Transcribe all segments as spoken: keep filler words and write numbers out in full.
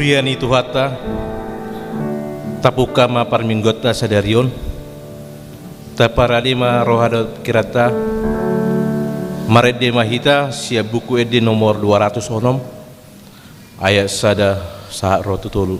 Huria ni Tuhanta, tapungka ma parmingguonta sadari on. Taparade ma roha dohot pikironta. Marende ma hita sian Buku Ende nomor dua ratus onom, ayat sada sahat ro tu tolu.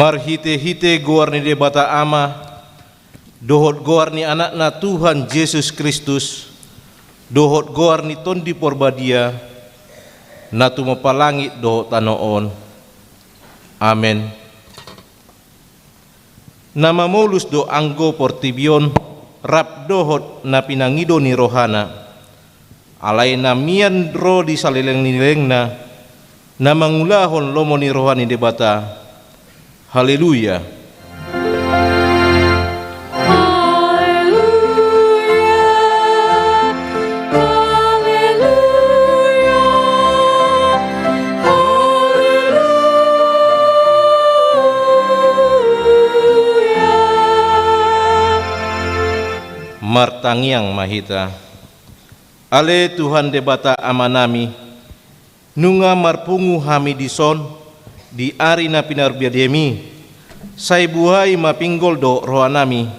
Marhitehite goar ni Debata Ama, dohot goar ni Anakna Tuhan Jesus Kristus, dohot goar ni Tondi Porbadia, na tumompa langit dohot tano on. Amen. Na mamolus do anggo portibi on rap dohot na pinangido ni rohana, alai na mian ro di saleleng ni lelengna, na mangulahon lomo ni roha ni Debata. Haleluya. Martangiang ma hita. Ale Tuhan Debata Amanami, nunga marpungu hami dison di ari na pinarbadiaMi, sai buhai ma pinggol dohot rohanami,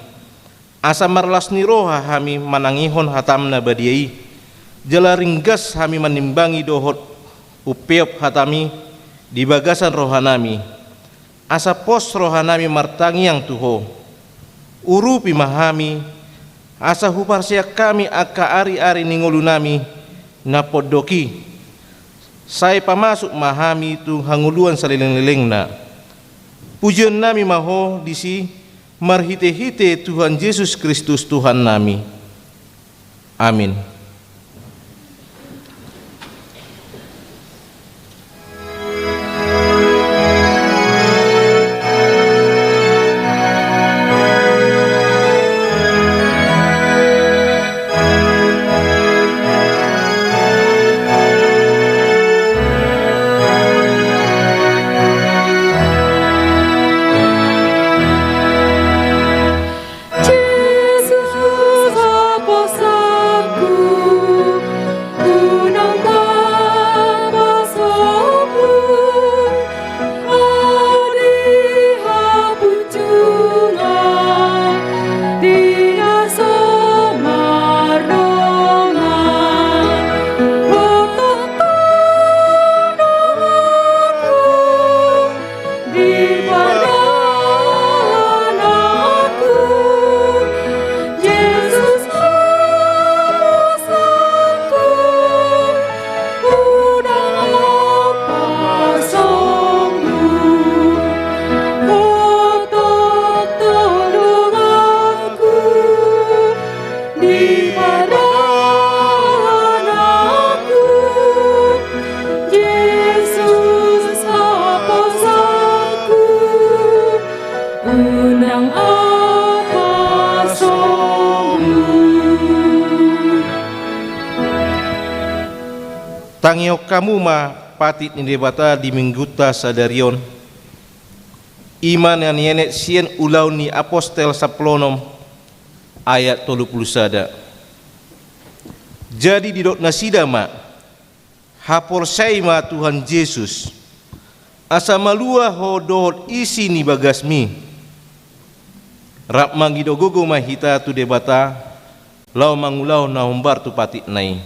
asa marlas ni roha hami manangihon hataM na badia i, jala ringgas hami manimbangi dohot umpeop hataMi di bagasan rohanami. Asa pos rohanami martangiang tu Ho. Urupi ma hami, asa huparseang hami angka ari-ari ni ngolunami na pondok i. Sai pamasuk ma hami tu hangoluan saleleng-lelengna. Pujionnami ma Ho disi, marhite-hite Tuhan Jesus Kristus Tuhannami. Amin. Tangihon hamu ma patik ni Debata di Minggunta sadari on. I ma na nienet sian Ulaon ni Apostel sampulu onom ayat tolu pulu sada. Jadi didok nasida ma: Haporseai ma Tuhan Jesus, asa malua ho dohot isi ni bagasmi. Rap mangido gogo ma hita tu Debata, laho mangulahon na hombar tu patikna i.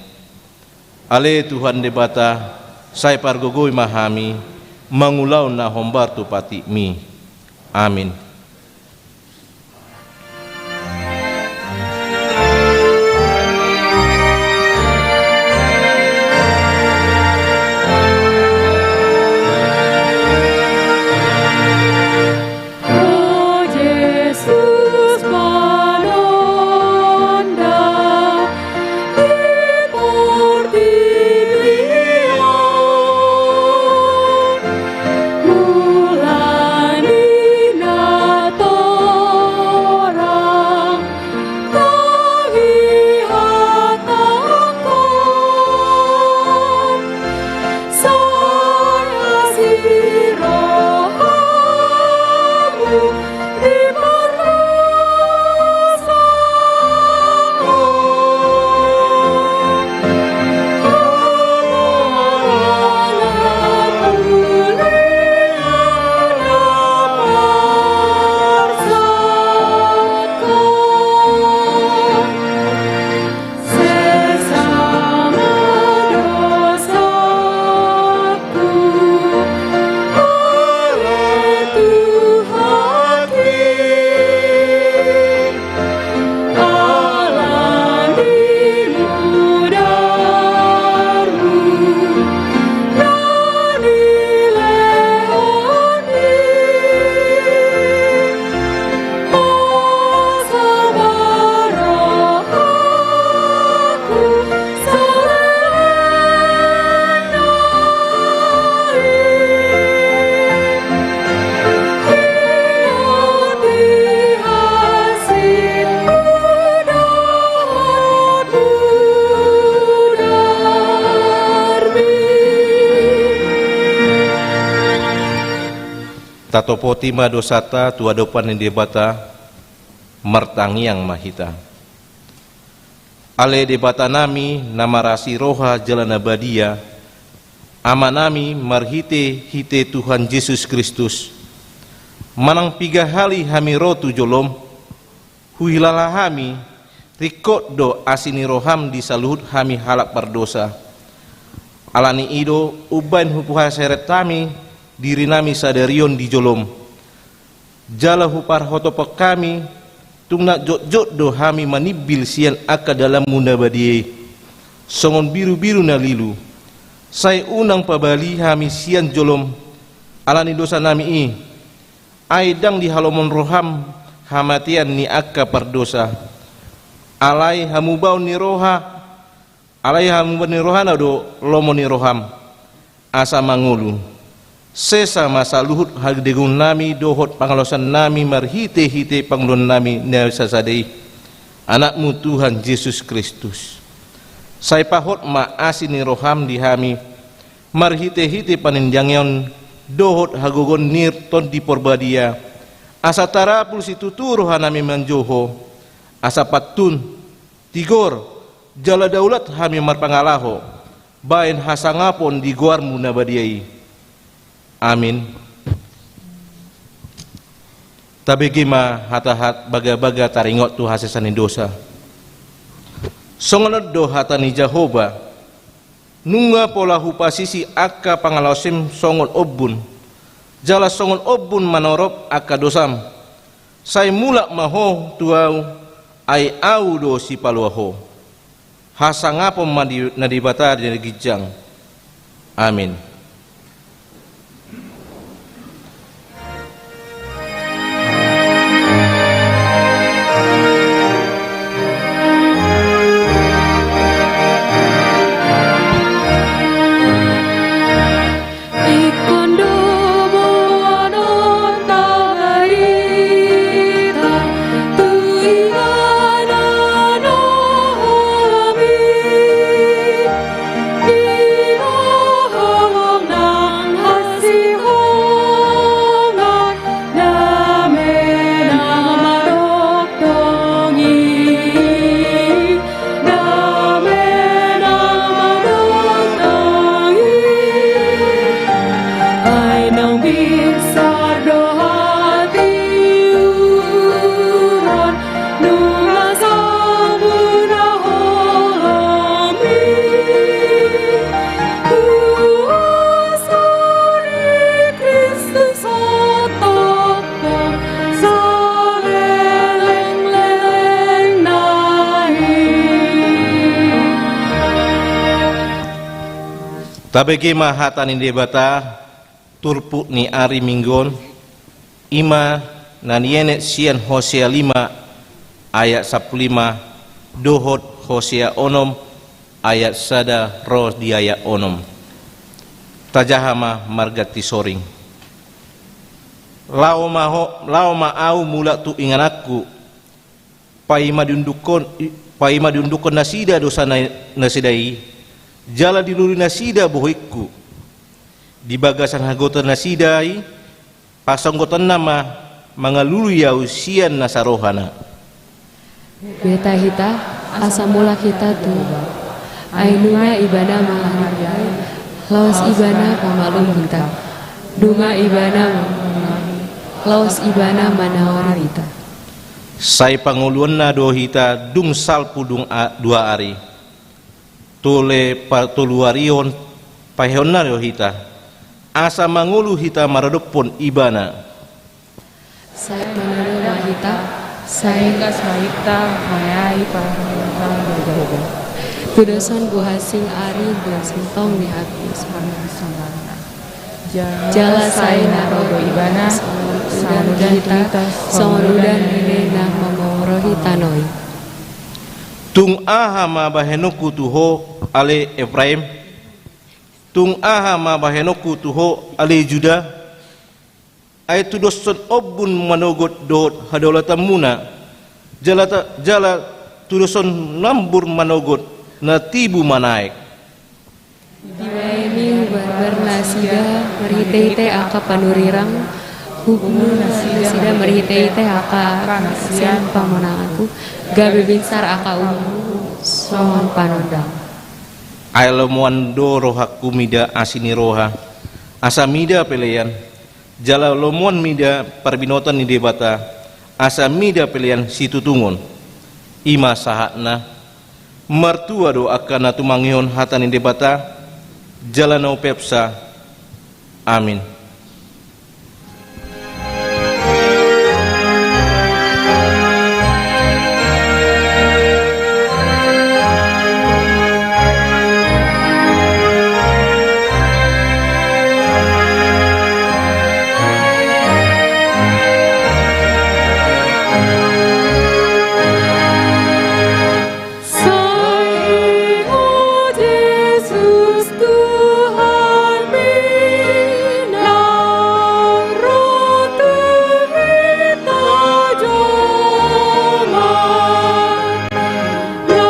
Ale Tuhan Debata, sai pargogoi ma hami, mangulahon na hombar tu patikmi. Amin. Tatopoti ma dosanta tu adopan ni Debata, martangiang ma hita. Ale Debatanami na marasi roha jala na badia, Amanami marhitehite Tuhan Jesus Kristus, manang piga hali hami ro tu jolom, huhilala hami, ringkot do asi ni roham di saluhut hami halak pardosa. Ala ni i do umbaen hupaserep hami dirinami sadari on di jolom. Jala huparhotopkon hami, tung na jotjot do hami manimbil sian angka dalanmu na badia i, songon birubiru na lilu. Sai unang pabali hami sian jolom, ala ni dosanami i. Ai ndang dihalomon roham hamatean ni angka pardosa. Alai hamubaon ni roha, alai hamubaon ni rohana do lomo ni roham. Asa mangolu. Sesa ma saluhut hadegeonnami dohot pangalaosannami marhitehite panguluannami na sasada i, Anakmu Tuhan Jesus Kristus. Sai pahot ma asi ni roham di hami, marhitehite panindangion dohot hagogoon ni Tondi Porbadia, asa tarapul situtu rohanami manjou Ho, asa pantun, tigor, jala daulat hami marpangalaho, baen hasangapon di goarmu na badia i. Amin. Tabege ma hata-hata bagabaga taringot tu hasesaan ni dosa. Songon on do hata ni Jahowa, nunga pola hupasisi angka pangalaosim songon ombun, jala songon ombun manorop angka dosam. Sai mulak ma ho tu Ahu, ai Ahu do sipalua ho. Hasangapon ma di, na Debata di na ginjang. Amin. Tabege ma hata ni Debata, turpuk ni ari Minggu on, i ma na nienet sian Hosea lima ayat sampulu lima, dohot Hosea onom ayat sada ro di ayat onom. Tajaha ma marganti soring. Laho ma ho-, laho ma ahu mulak tu ingananku, paima diundukkon, i-, paima diundukkon nasida dosa na-, nasida i, jala dilului nasida bohingku. Di bagasan hagogotan nasida i, pasonggotonna ma mangalului ahu sian nasa rohana. Beta hita, asa mulak hita tu, ai nunga Ibana mangaramoti, laos Ibana pamalum hita. Nunga Ibana mangaramoti, laos Ibana manaori hita. Sai pangoluonna do hita dung salpu dung a-, dua ari. Tole patoluarion paheonna do hita, asa mangolu hita maradophon Ibana. Sai mangaramoti ma hita, sai tangkas ma hita mangalehon parhorjaon tu Jahowa. Tudoson buhasing ari, tudoson tong ni habis. Jala sai na ro do Ibana, songon udan tu hita, songon udan nilei na mamoroi tano i. Tung aha ma bahenonku tu ho, ale Efraim? Tung aha ma bahenonku tu ho, ale Juda? Ai tudoson ombun manogot dohot hadaulatanmuna, jala ta-, jala tudoson lambur manogot na tibu manaek. Dibahen i hubarbar nasida marhitehite angka panurirang, hugunu nasida marhitehite angka na sian pamonanganku, gabe binsar angka umurhu songon panondang. Ai lomoan do rohangku mida asi ni roha, asa mida pelean, jala lomoan mida parbinotoan ni Debata, asa mida pelean situtungon. I ma sahatna. Martua do angka na tumangihon hata ni Debata, jala na umpeopsa. Amin. Sai ho Jesus Tuhanmi, na ro tu hita jolma, na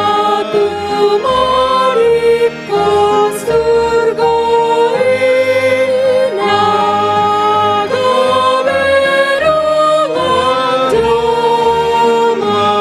tumangihon surgo i, na gabe dongan jolma.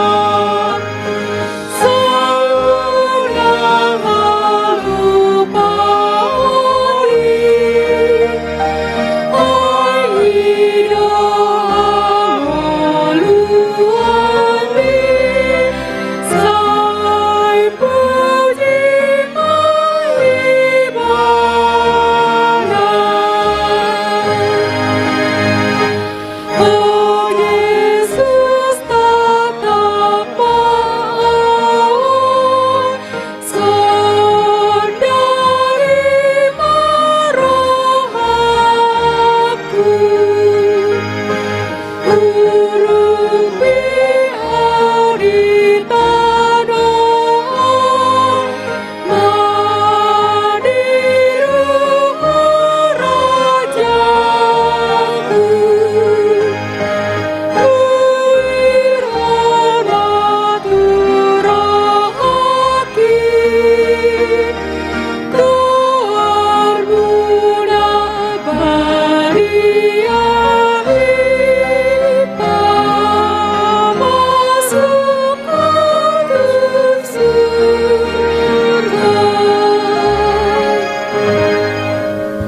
O Jesus, tatap ma ahu, sondari ma rohangku. Urupi ahu di tano on, madiru ho rajaku. Huhilala tu rohangki, goarmu na badia i, pamasuk tu surgo.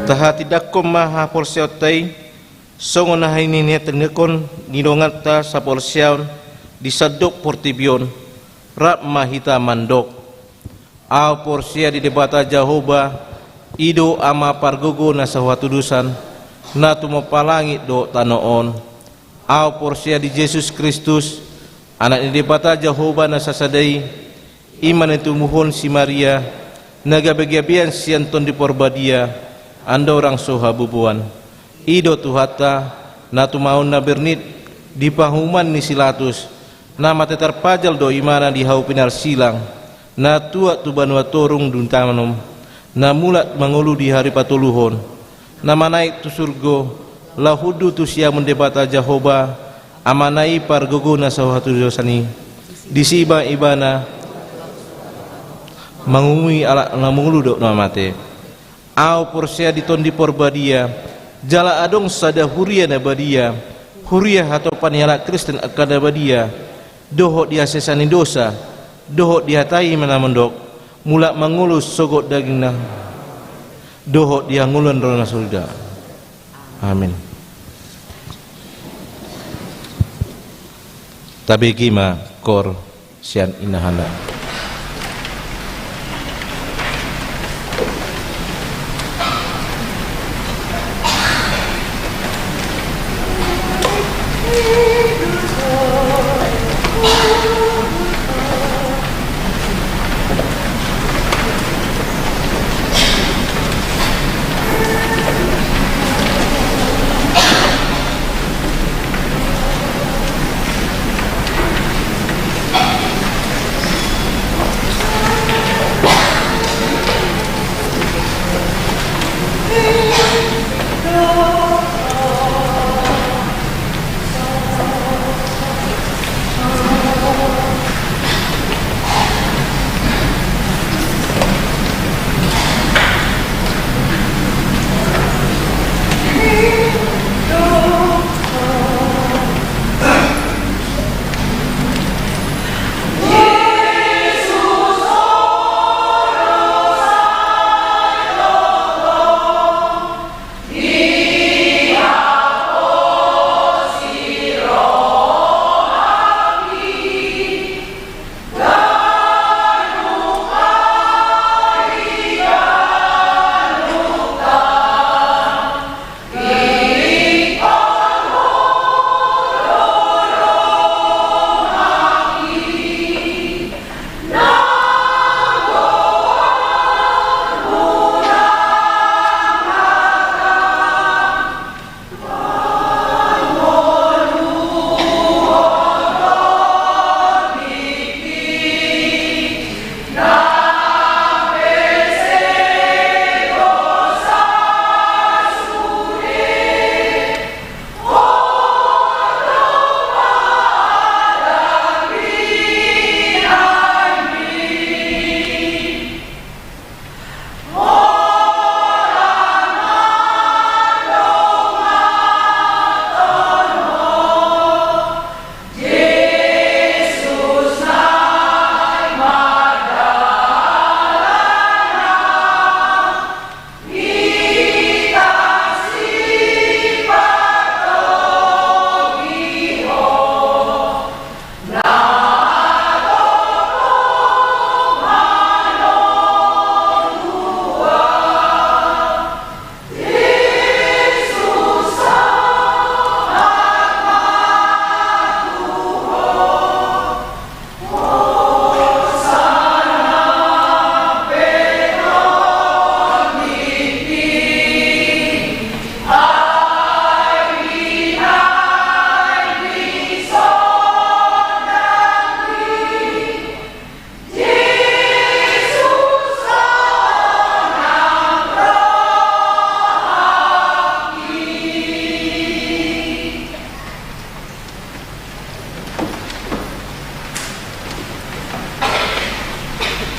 Tahatindangkon ma haporseaonta i, songon na hinihinathon ni donganta saporseaon di sandok portibi on, rap ma hita mandok. Ahu porsea di Debata Jahowa, i do Ama pargogo na so hatudosan, na tumompa langit dohot tano on. Ahu porsea di Jesus Kristus, Anak ni Debata Jahowa na sasada i, i ma na tinumbuhon si Maria, na gabe gabean sian Tondi Porbadia, andorang so habubuan. I do Tuhanta, na tumaon na bernit di pahuman ni si Latus, na mate tarpajal do imana di hau pinarsilang, na tuat tu banua torung ditanom, na mulak mangolu di hari patoluhon, na manaek tu surgo, laho hundul tu siamun Debata Jahowa, Amana i pargogona sahat tu dosa i. Disi ma ibana mangumui halak na mangolu dohot na mate. Ahu porsea di Tondi Porbadia, jala adong sada huria na badia, huria hatopan ni halak Kristen angka na badia, dohot di hasesaan ni dosa, dohot di hata i na mandok, mulak mangolu sogot dagingna, dohot di hangoluan rohana surgo. Amin. Tabege ma koor sian inahanda.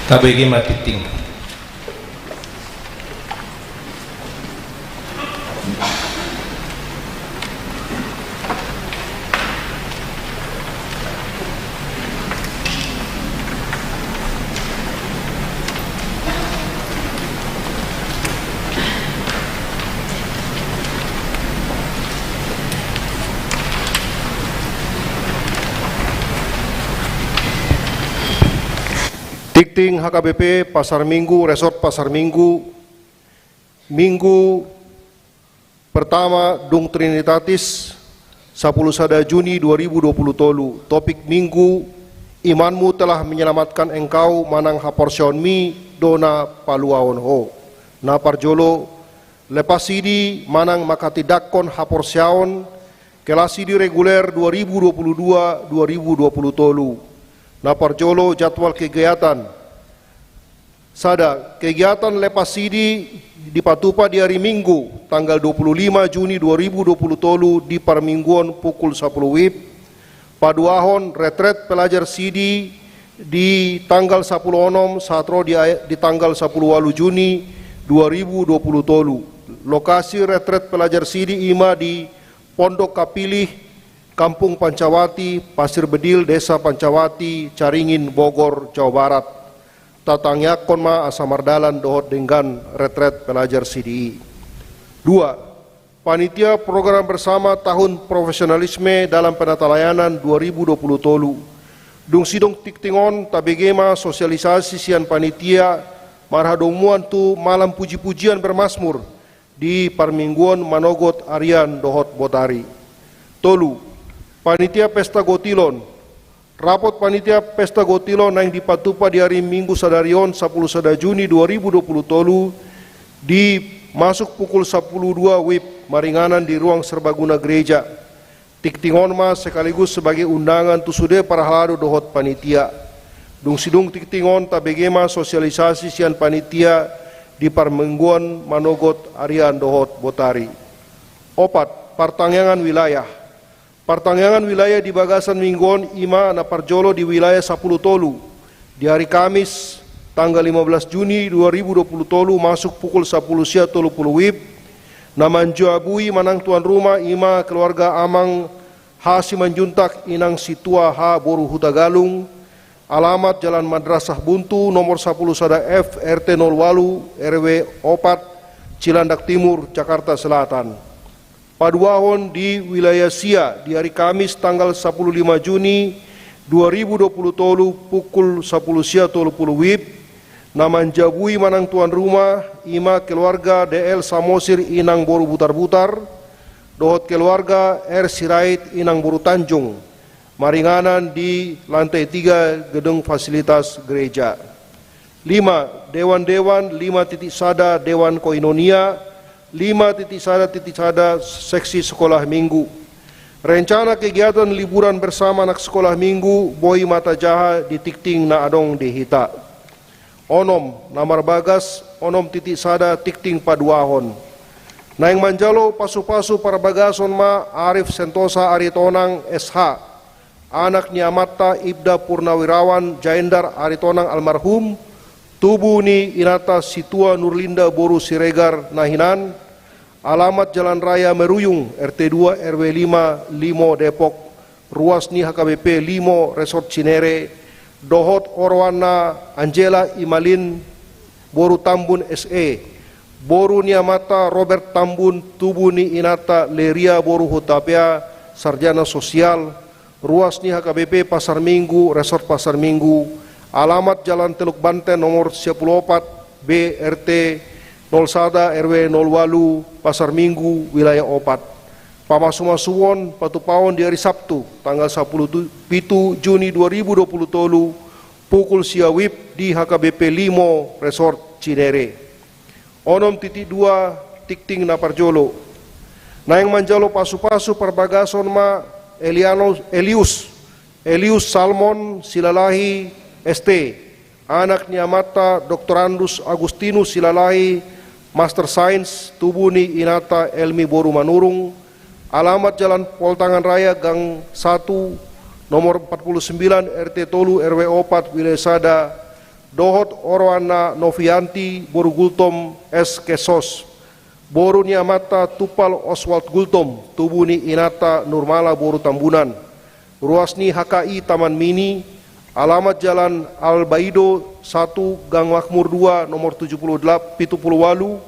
Tabege ma tingting. Tingting H K B P Pasar Minggu, Resort Pasar Minggu, Minggu pertama dung Trinitatis, sapuluh sada Juni dua ribu dua puluh tolu. Topik Minggu, Imanmu telah menyelamatkan engkau, manang haporseaonmi do na paluahon ho. Na parjolo, lepas sidi manang manghatindanghon haporseaon, kelas sidi reguler dua ribu dua puluh dua dua ribu dua puluh tolu. Na parjolo, jadwal kegiatan. Sada, kegiatan lepas sidi dipatupa di hari Minggu, tanggal dua puluh lima Juni dua ribu dua puluh tolu, di parmingguon pukul sapuluh wib. Paduahon, retret pelajar sidi di tanggal sapuluh onom sahat ro di, di tanggal sapuluh ualu Juni dua ribu dua puluh tolu. Lokasi retret pelajar sidi ima di Pondok Kapilih, Kampung Pancawati, Pasir Bedil, Desa Pancawati, Caringin, Bogor, Jawa Barat. Tatangiangkon ma asa mardalan dohot denggan retret pelajar sidi i. Dua, panitia program bersama tahun profesionalisme dalam penatalayanan dua ribu dua puluh tolu. Dung sidung tingting on, tabege ma sosialisasi sian panitia marhadomuan tu malam puji-pujian bermasmur di parmingguon manogot arian dohot botari. Tolu, panitia pesta gotilon. Rapot panitia pesta gotilon naeng dipatupa di hari Minggu sadari on, sapuluh sada Juni dua ribu dua puluh tolu, di masuk pukul sapuluh dua wib, maringanan di ruang serbaguna gereja. Tingting on ma sekaligus sebagai undangan tu sude parhalado dohot panitia. Dung sidung tingting on, tabege ma sosialisasi sian panitia di parmingguon manogot arian dohot botari. Opat, partangiangan wilayah. Partangiangan wilayah di bagasan minggu on ima na parjolo di wilayah sapuluh tolu. Di hari Kamis, tanggal lima belas Juni dua ribu dua puluh tolu, masuk pukul sapuluh sia tolu puluh wib, na manjabui manang tuan rumah ima keluarga Amang H Simanjuntak, Inang Situa H boru Hutagalung, alamat Jalan Madrasah Buntu, nomor sapuluh sada F, R T nol ualu, R W opat, Cilandak Timur, Jakarta Selatan. Paduahon di wilayah sia di hari Kamis tanggal sapuluh lima Juni dua ribu dua puluh tolu pukul sapuluh sia tolu puluh wib, na manjabui manang tuan rumah ima keluarga D L Samosir, Inang boru Butarbutar, dohot keluarga R Sirait, Inang boru Tanjung, maringanan di lantai tiga gedung fasilitas gereja. Lima, dewan-dewan, lima titik sada dewan koinonia, lima titik sada titik sada seksi sekolah minggu. Rencana kegiatan liburan bersama anak sekolah minggu boi ma tajaha di tingting na adong di hita. Onom, na marbagas onom titik sada tingting paduahon. Naeng manjalo pasu-pasu parbagason ma Arif Sentosa Aritonang S H, anak ni amanta Ibda Purnawirawan Jaendar Aritonang almarhum, tubu ni inanta Situa Nurlinda boru Siregar na hinan, alamat Jalan Raya Meruyung, R T dua, R W lima, Limo, Depok, ruas ni H K B P Limo, Resort Cinere, dohot oroanna Angela Imalin boru Tambun S E, boru ni amanta Robert Tambun, tubu ni inanta Leria boru Hutapea, sarjana sosial, ruas ni H K B P Pasar Minggu, Resort Pasar Minggu, alamat Jalan Teluk Banten nomor sia pulu opat B, R T nol sada, R W nol ualu, Pasar Minggu, Wilayah Opat. Pamasu-masuon patupaon di hari Sabtu, tanggal sapuluh pitu Juni dua ribu dua puluh tolu, pukul sia wib di H K B P Limo, Resort Cinere. Onom titik dua tingting na parjolo. Naeng manjalo pasu-pasu parbagason ma Elianus, Elius, Elius Salmon Silalahi S T, anak ni amanta Doktorandus Agustinus Silalahi, Master Sains, tubu ni inanta Elmi boru Manurung, alamat Jalan Poltangan Raya, Gang satu, nomor empat puluh sembilan, R T tolu, R W opat, Wilayah Sada, dohot oroanna Novianti boru Gultom S Kesos, boru ni amanta Tumpal Oswald Gultom, tubu ni inanta Nurmala boru Tambunan, ruas ni H K I Taman Mini, alamat Jalan Albaido satu, Gang Makmur dua, nomor tujuh puluh delapan, pitu puluh ualu,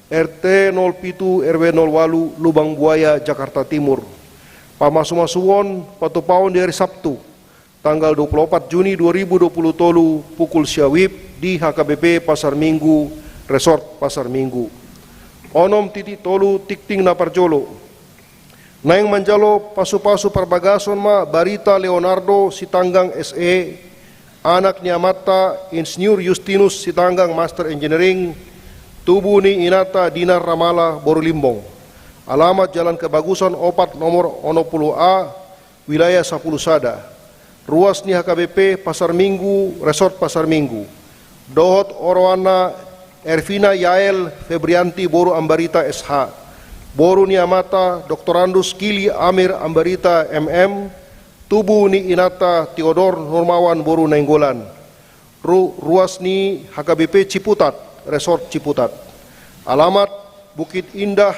R T nol pitu, R W nol ualu, Lubang Buaya, Jakarta Timur. Pamasu-masuon patupaon di hari Sabtu, tanggal dua puluh opat Juni dua ribu dua puluh tolu, pukul sia wib di H K B P Pasar Minggu, Resort Pasar Minggu. Onom titik tolu tingting na parjolo. Naeng manjalo pasu-pasu parbagason ma Barita Leonardo Sitanggang S E, Anak ni amanta Insinyur Justinus Sitanggang, Master Engineering, tubu ni inanta Dinar Ramala, boru Limbong. Alamat Jalan Kebagusan opat, nomor onom pulu A, wilayah sapulu sada. Ruas ni H K B P Pasar Minggu, Resort Pasar Minggu. Dohot oroanna Ervina Yael Febrianti, boru Ambarita, S H. Boru ni amanta Doktorandus Kili Amir Ambarita, M M. Tubu ni inanta Theodor Nurmawan, boru Nainggolan. Ru-, ruas ni H K B P Ciputat, Resort Ciputat. Alamat Bukit Indah,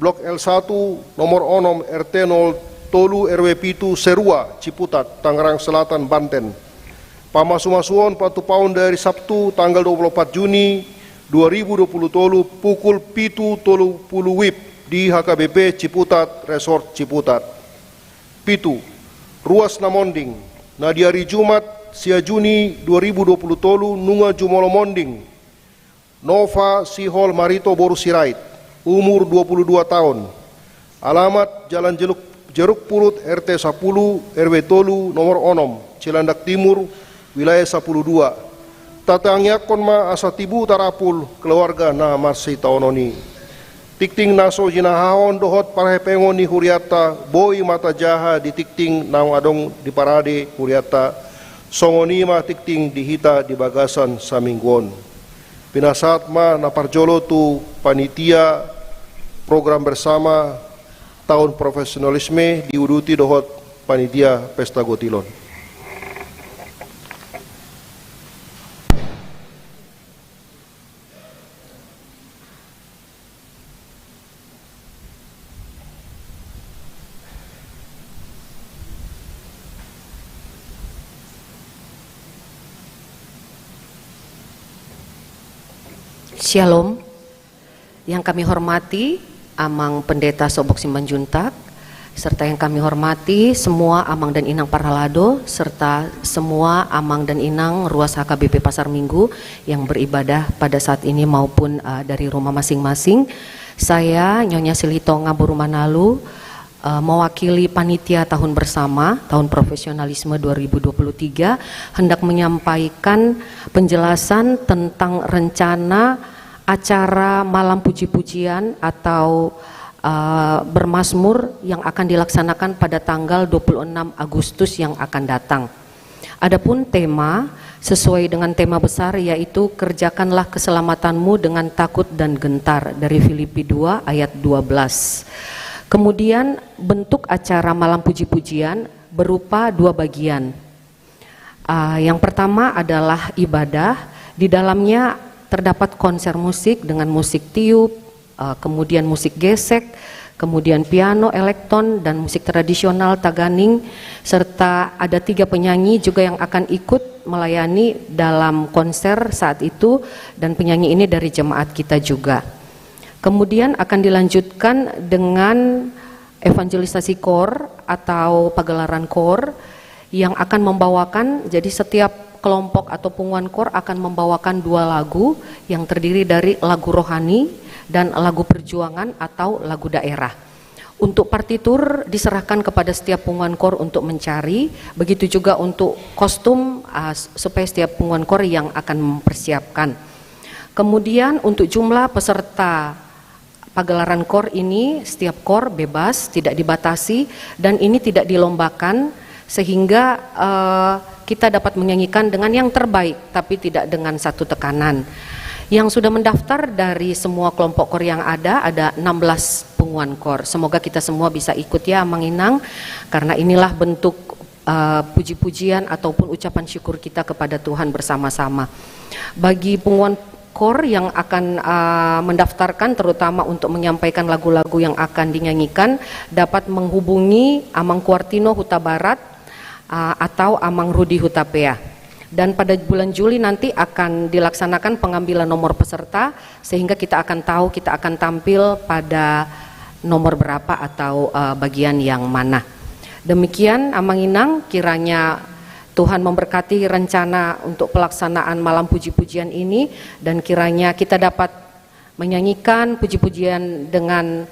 Blok L satu, nomor onom, R T nol tolu, R W pitu, Serua, Ciputat, Tangerang Selatan, Banten. Pamasumasuon patupaon dari Sabtu tanggal dua puluh opat Juni dua ribu dua puluh tolu, pukul pitu tolu pulu WIB di H K B P Ciputat, Resort Ciputat. Pitu, ruas na monding. Na di ari Jumat, sia Juni dua ribu dua puluh tolu, nunga jumolo monding Nova Sihol Marito, boru Sirait, umur dua puluh dua taon. Alamat Jalan Jeluk, Jeruk Purut, R T sapulu, R W tolu, nomor onom, Cilandak Timur, wilayah sapulu dua. Tatangiangkon ma asa tibu tarapul keluarga na marsitaonon i. Tingting na so jinahahon dohot parhepengon ni hurianta, boi ma tajaha di tingting naung adong diparade hurianta, songon i ma tingting di hita di bagasan saminggu on. Pinasahat ma na parjolo tu panitia program bersama tahun profesionalisme diuduti dohot panitia pesta gotilon. Syalom. Yang kami hormati Amang Pendeta Sobok Simanjuntak, serta yang kami hormati semua Amang dan Inang Parhalado, serta semua Amang dan Inang Ruas H K B P Pasar Minggu yang beribadah pada saat ini maupun, eh, dari rumah masing-masing. Saya, Nyonya Silitonga boru Manalu, eh, mewakili panitia tahun bersama, tahun profesionalisme dua ribu dua puluh tiga, hendak menyampaikan penjelasan tentang rencana acara malam puji-pujian atau, eh, bermazmur yang akan dilaksanakan pada tanggal dua puluh enam Agustus yang akan datang. Adapun tema, sesuai dengan tema besar, yaitu kerjakanlah keselamatanmu dengan takut dan gentar, dari Filipi dua ayat dua belas. Kemudian bentuk acara malam puji-pujian berupa dua bagian. Ah, yang pertama adalah ibadah. Di dalamnya terdapat konser musik dengan musik tiup, eh, kemudian musik gesek, kemudian piano, elektron, dan musik tradisional Taganing, serta ada tiga penyanyi juga yang akan ikut melayani dalam konser saat itu, dan penyanyi ini dari jemaat kita juga. Kemudian akan dilanjutkan dengan evangelisasi kor atau pagelaran kor yang akan membawakan, jadi setiap kelompok atau punguan kor akan membawakan dua lagu yang terdiri dari lagu rohani dan lagu perjuangan atau lagu daerah. Untuk partitur diserahkan kepada setiap punguan kor untuk mencari, begitu juga untuk kostum, ah, s-, supaya setiap punguan kor yang akan mempersiapkan. Kemudian untuk jumlah peserta pagelaran kor ini, setiap kor bebas, tidak dibatasi, dan ini tidak dilombakan, sehingga, eh, kita dapat menyanyikan dengan yang terbaik, tapi tidak dengan satu tekanan. Yang sudah mendaftar dari semua kelompok kor yang ada, ada enam belas punguan kor. Semoga kita semua bisa ikut ya, Amang Inang, karena inilah bentuk eh, puji-pujian ataupun ucapan syukur kita kepada Tuhan bersama-sama. Bagi punguan kor yang akan, eh, mendaftarkan, terutama untuk menyampaikan lagu-lagu yang akan dinyanyikan, dapat menghubungi Amang Kuartino Hutabarat, eh, atau Amang Rudi Hutapea. Dan pada bulan Juli nanti akan dilaksanakan pengambilan nomor peserta, sehingga kita akan tahu kita akan tampil pada nomor berapa atau, eh, bagian yang mana. Demikian, Amang Inang, kiranya Tuhan memberkati rencana untuk pelaksanaan malam puji-pujian ini, dan kiranya kita dapat menyanyikan puji-pujian dengan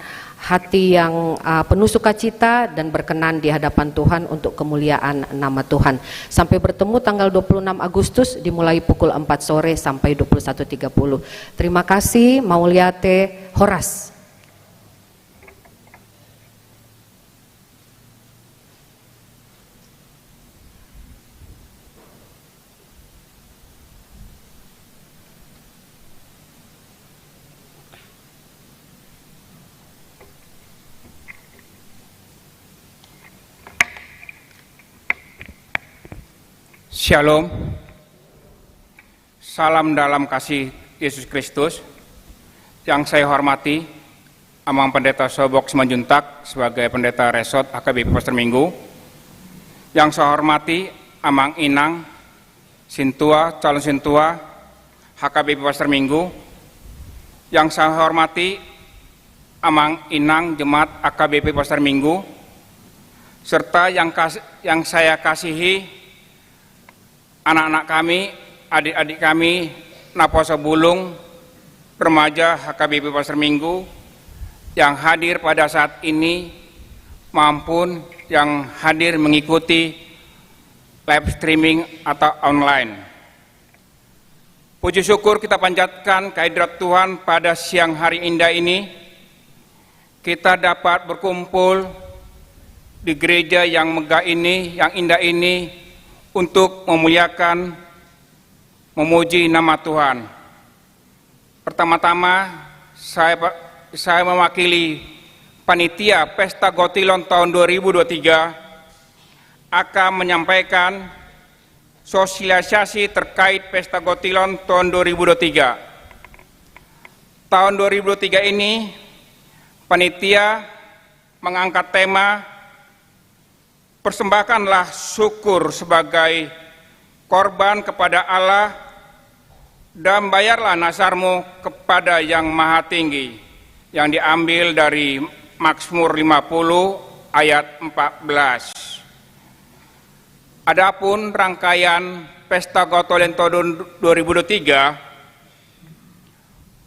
hati yang uh, penuh sukacita dan berkenan di hadapan Tuhan untuk kemuliaan nama Tuhan. Sampai bertemu tanggal dua puluh enam Agustus, dimulai pukul empat sore sampai dua puluh satu tiga puluh. Terima kasih, mauliate, horas. Shalom. Salam dalam kasih Yesus Kristus. Yang saya hormati Amang Pendeta Sobok Simanjuntak sebagai Pendeta Resort H K B P Pastor Minggu. Yang saya hormati Amang Inang Sintua, calon Sintua H K B P Pastor Minggu. Yang saya hormati Amang Inang Jemaat H K B P Pastor Minggu, serta yang kas-, yang saya kasihi anak-anak kami, adik-adik kami, naposo bulung, remaja H K B P Pastor Minggu yang hadir pada saat ini maupun yang hadir mengikuti live streaming atau online. Puji syukur kita panjatkan kehadirat Tuhan pada siang hari indah ini. Kita dapat berkumpul di gereja yang megah ini, yang indah ini, untuk memuliakan, memuji nama Tuhan. Pertama-tama, saya, saya mewakili panitia Pesta Gotilon tahun dua ribu dua puluh tiga akan menyampaikan sosialisasi terkait Pesta Gotilon tahun dua ribu dua puluh tiga. Tahun dua ribu dua puluh tiga ini, panitia mengangkat tema, "Persembahkanlah syukur sebagai korban kepada Allah, dan bayarlah nazarmu kepada Yang Maha Tinggi," yang diambil dari Mazmur lima puluh ayat empat belas. Adapun rangkaian Pesta Gotilon tahun dua ribu dua puluh tiga,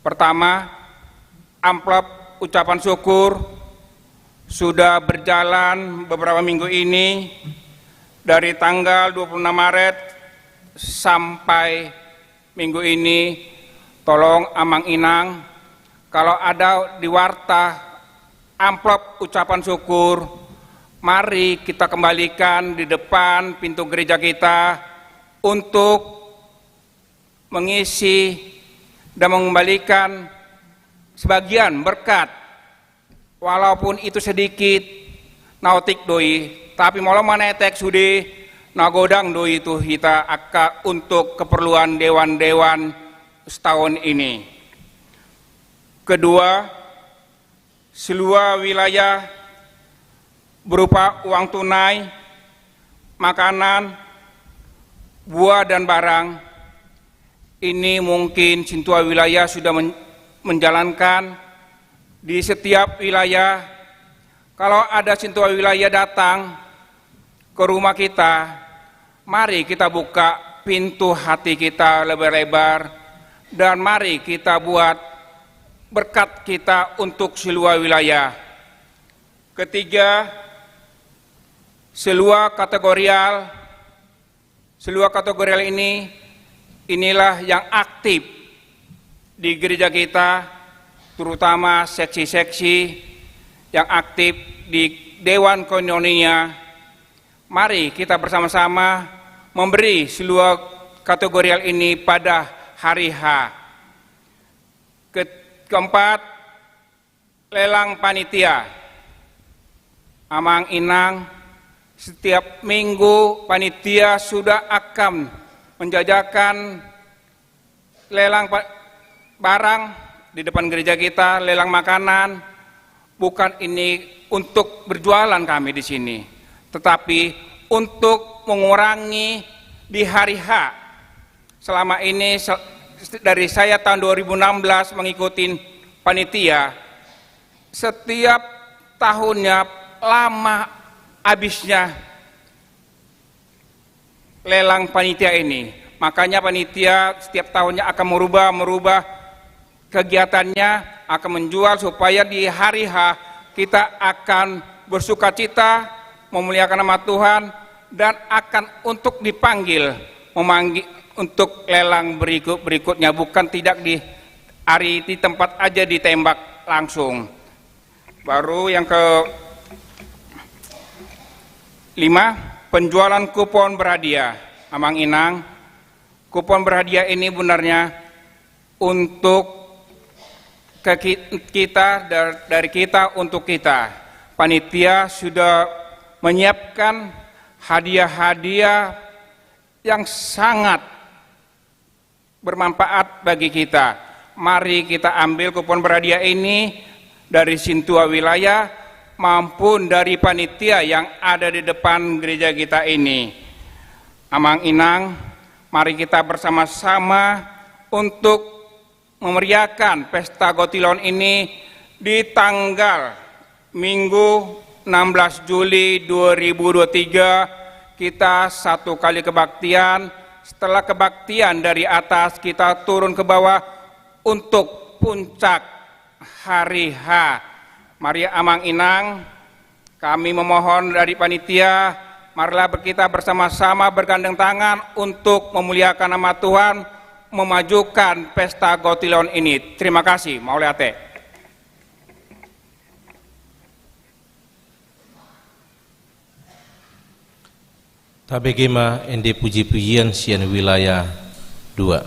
pertama, amplop ucapan syukur sudah berjalan beberapa minggu ini, dari tanggal dua puluh enam Maret sampai minggu ini. Tolong Amang Inang, kalau ada di warta amplop ucapan syukur, mari kita kembalikan di depan pintu gereja kita untuk mengisi dan mengembalikan sebagian berkat, walaupun itu sedikit, na otik do i, tapi molo manetek sude, na godang do i tu hita angka untuk keperluan dewan-dewan setahun ini. Kedua, seluruh wilayah berupa uang tunai, makanan, buah dan barang. Ini mungkin sintua wilayah sudah men-, menjalankan di setiap wilayah. Kalau ada sintua wilayah datang ke rumah kita, mari kita buka pintu hati kita lebar-lebar, dan mari kita buat berkat kita untuk seluruh wilayah. Ketiga, seluruh kategorial, seluruh kategorial ini, inilah yang aktif di gereja kita, terutama seksi-seksi yang aktif di Dewan Koinonia. Mari kita bersama-sama memberi seluruh kategorial ini pada hari H. Ke-, keempat, lelang panitia. Amang Inang, setiap minggu panitia sudah akan menjajakan lelang pa-, barang di depan gereja kita, lelang makanan. Bukan ini untuk berjualan kami di sini, tetapi untuk mengurangi di hari H. Selama ini, se-, dari saya tahun dua ribu enam belas mengikuti panitia, setiap tahunnya lama habisnya lelang panitia ini. Makanya panitia setiap tahunnya akan merubah-merubah kegiatannya, akan menjual supaya di hari H kita akan bersukacita, memuliakan nama Tuhan, dan akan untuk dipanggil, memanggil untuk lelang berikut-berikutnya, bukan tidak di hari, di tempat aja ditembak langsung. Baru yang ke lima, penjualan kupon berhadiah. Amang Inang, kupon berhadiah ini benarnya untuk ke ki-, kita, dar-, dari kita untuk kita. Panitia sudah menyiapkan hadiah-hadiah yang sangat bermanfaat bagi kita. Mari kita ambil kupon berhadiah ini dari sintua wilayah maupun dari panitia yang ada di depan gereja kita ini. Amang Inang, mari kita bersama-sama untuk memeriahkan Pesta Gotilon ini di tanggal Minggu enam belas Juli dua ribu dua puluh tiga, kita satu kali kebaktian. Setelah kebaktian dari atas, kita turun ke bawah untuk puncak hari H. Mari Amang Inang, kami memohon dari panitia, marilah kita bersama-sama bergandeng tangan untuk memuliakan nama Tuhan, memajukan Pesta Gotilon ini. Terima kasih, mauliate. Tabege ma ende puji-pujian sian wilayah dua.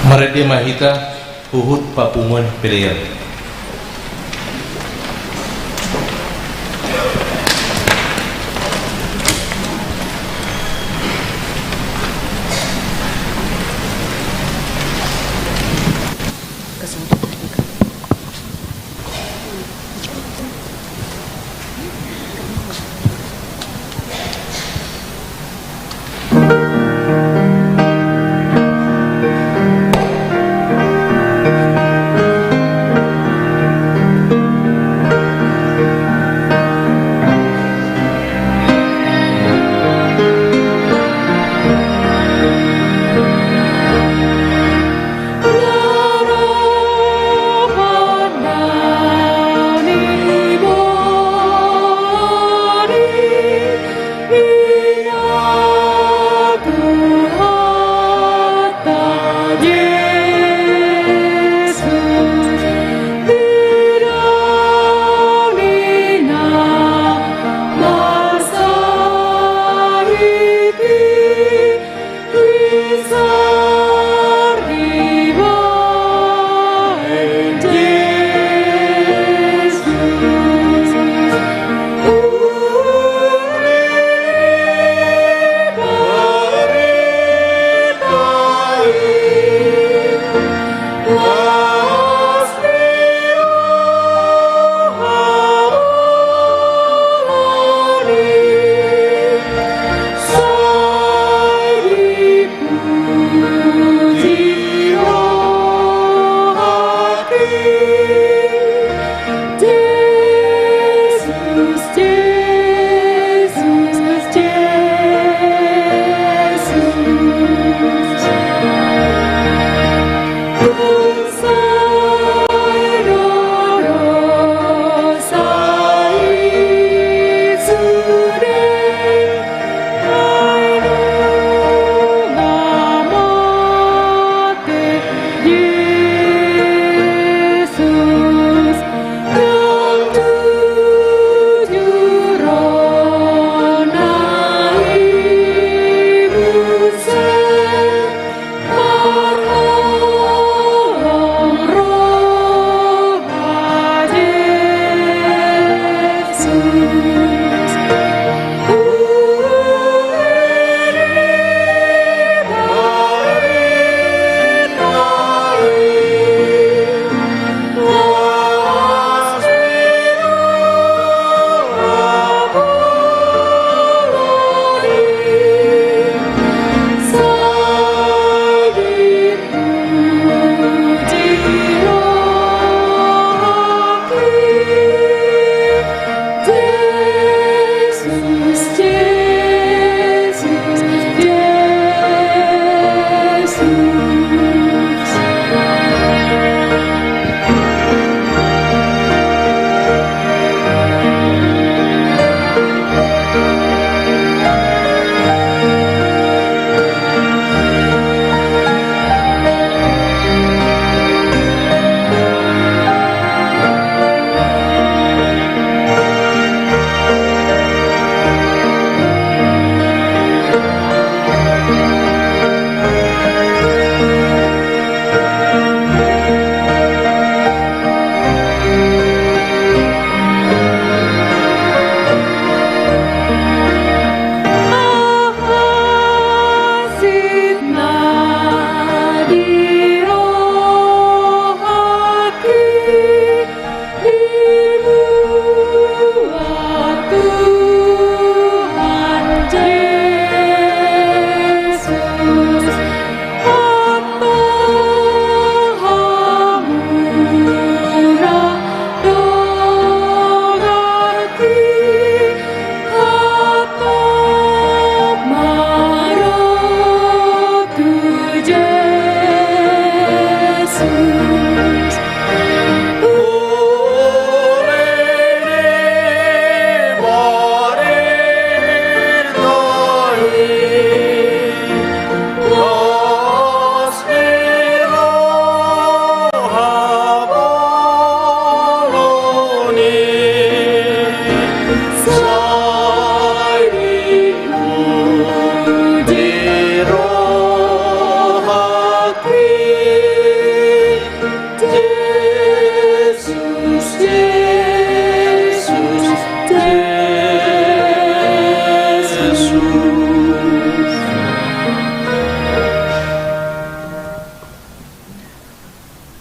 Marende ma hita huhut papunguan pelean.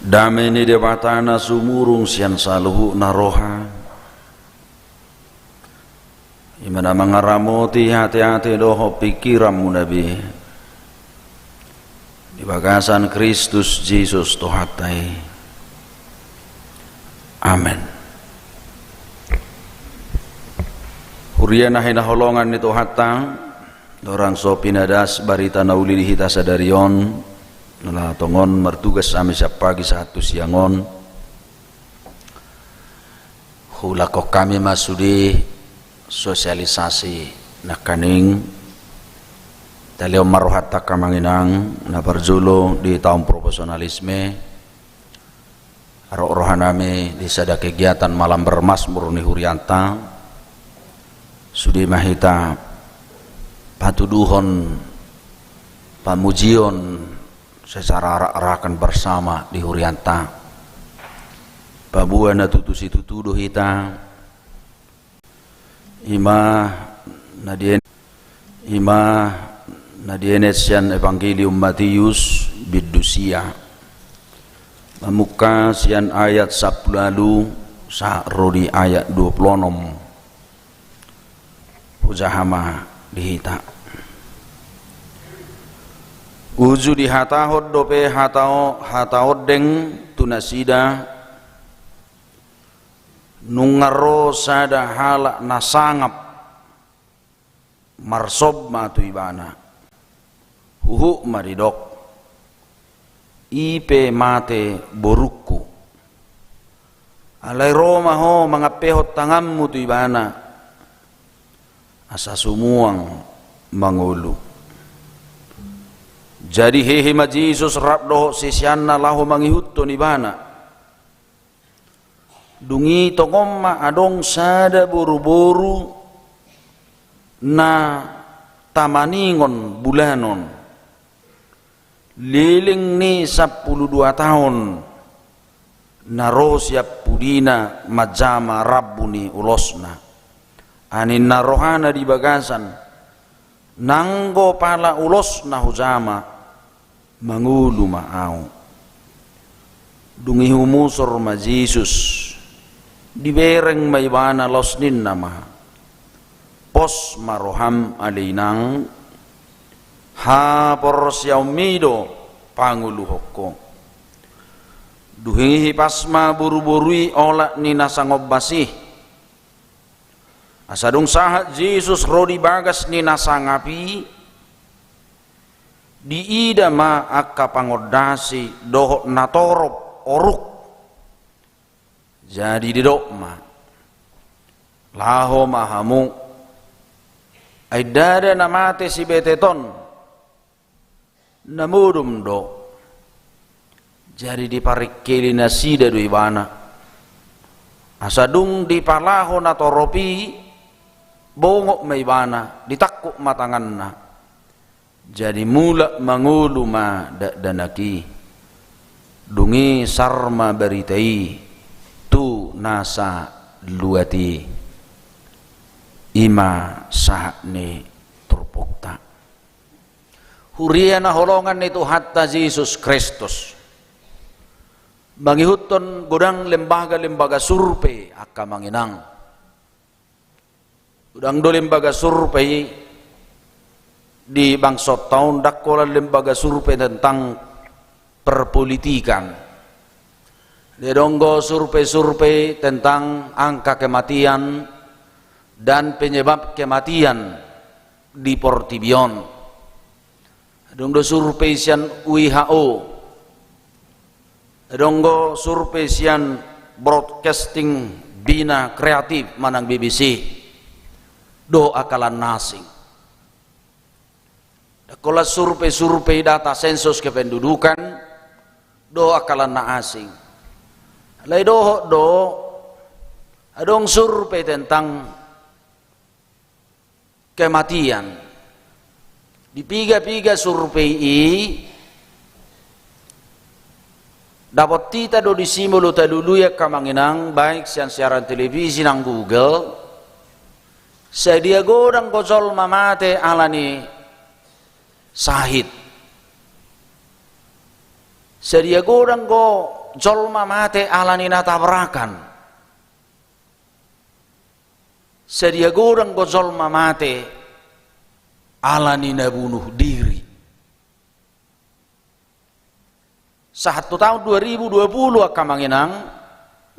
Dame ni Debata na sumurung sian saluhutna roha, i ma na mangaramoti ateate dohot pingkiranmuna be, di bagasan Kristus Jesus Tuhanta i. Amen. Huria na hinaholongan ni Tuhanta, ndang so pinadas barita na uli di hita sadari on, ala tongon martugas hami sian pagi sahat tu siang on. Hulakhon hami ma sude sosialisasi nangkaning. Talehon ma rohanta angka amang inang, na parjolo di taon profesionalisme, ro rohanami di sada kegiatan malam bermazmur ni hurianta. Sude ma hita patuduhon pamujion secara arak-arakan bersama di hurianta. Paboa na tutu situtu do hita, i ma na dien-, i ma na dienet sian Evangelium Matius bindu sia, mamungka sian ayat sampulu ualu sahat ro di ayat dua pulu onom. Hujaha ma di hita. Uju dihatahon dope hata o-, hata ondeng tu nasida, nunga ro sada halak na sangap, marsombah tu ibana. Huhut ma didok, "I pe mate borungku. Alai ro ma ho mangampehon tanganmu tu ibana, asa sumuang mangolu." Jadi hehe ma Jesus rap dohot siseanna laho mangihuthon ibana. Dung i tongon ma adong sada boruboru na tamaningon bulanon, leleng ni sampulu dua taon, na ro sian pudina manjama rambu ni ulosna. Ai ninna rohana di bagasan, "Nanggo pala ulosna hujama, mangolu ma ahu." Dung i humusur ma Jesus, dibereng ma ibana, laos ninna ma, "Pos ma roham ale inang, haporseaonmi do pangoluhon ho." Dung i hipas ma boruboru i olat ni na sangombas i. Asa dung sahat Jesus ro di bagas ni na sangap i, diida ma angka pangondasi dohot na torop oruk. Jadi didok ma, "Laho ma hamu, ai ndada na mate sibetet on, na modom do." Jadi diparingkili nasida do ibana. Asa dung dipalaho na torop i, bongot ma ibana, ditangkup ma tanganna. Jadi mulak mangolu ma dakdanak i. Dung i sar ma barita i tu nasa luat i. I ma sahat ni turpukta. Huria na holongan ni Tuhanta Jesus Kristus. Mangihuthon godang lembaga-lembaga survei, angka amang inang. Godang do lembaga survei di bangsonta on, ndang holan lembaga survei tentang perpolitikan. Adong do survei-survei tentang angka kematian dan penyebab kematian di portibi on. Adong do survei sian W H O. Adong do survei sian broadcasting, Bina Kreatif manang B B C. Dohot angka na asing. Ndang holan survei-survei data sensus kependudukan, dohot angka na asing. Alai dohot do, adong survei tentang kematian. Di piga-piga survei i, dapot hita do disi molo talului, angka amang inang, baik sian siaran televisi nang Google, sadia godang do jolma mate ala ni sahit. Sadia godang do jolma mate ala ni na tabrakan. Sadia godang do jolma mate ala ni na bunuh diri. Sahat tu tahun dua ribu dua puluh angka amang inang,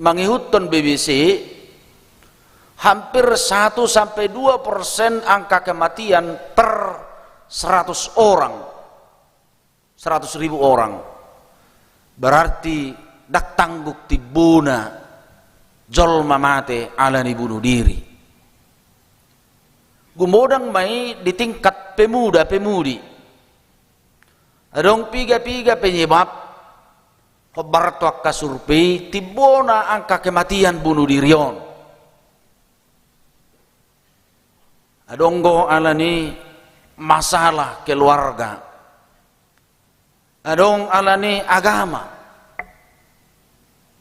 mangihuthon B B C, hampir satu sampai dua persen angka kematian per seratus orang, seratus ribu orang. Berarti ndang tanggung timbona jolma mate ala ni bunuh diri. Gumodang ma i di tingkat pemuda pemudi. Adong piga-piga penyebab, hombar tu angka survei, timbona angka kematian bunuh diri on. Adong do ala ni masalah keluarga. Adong ala ni agama.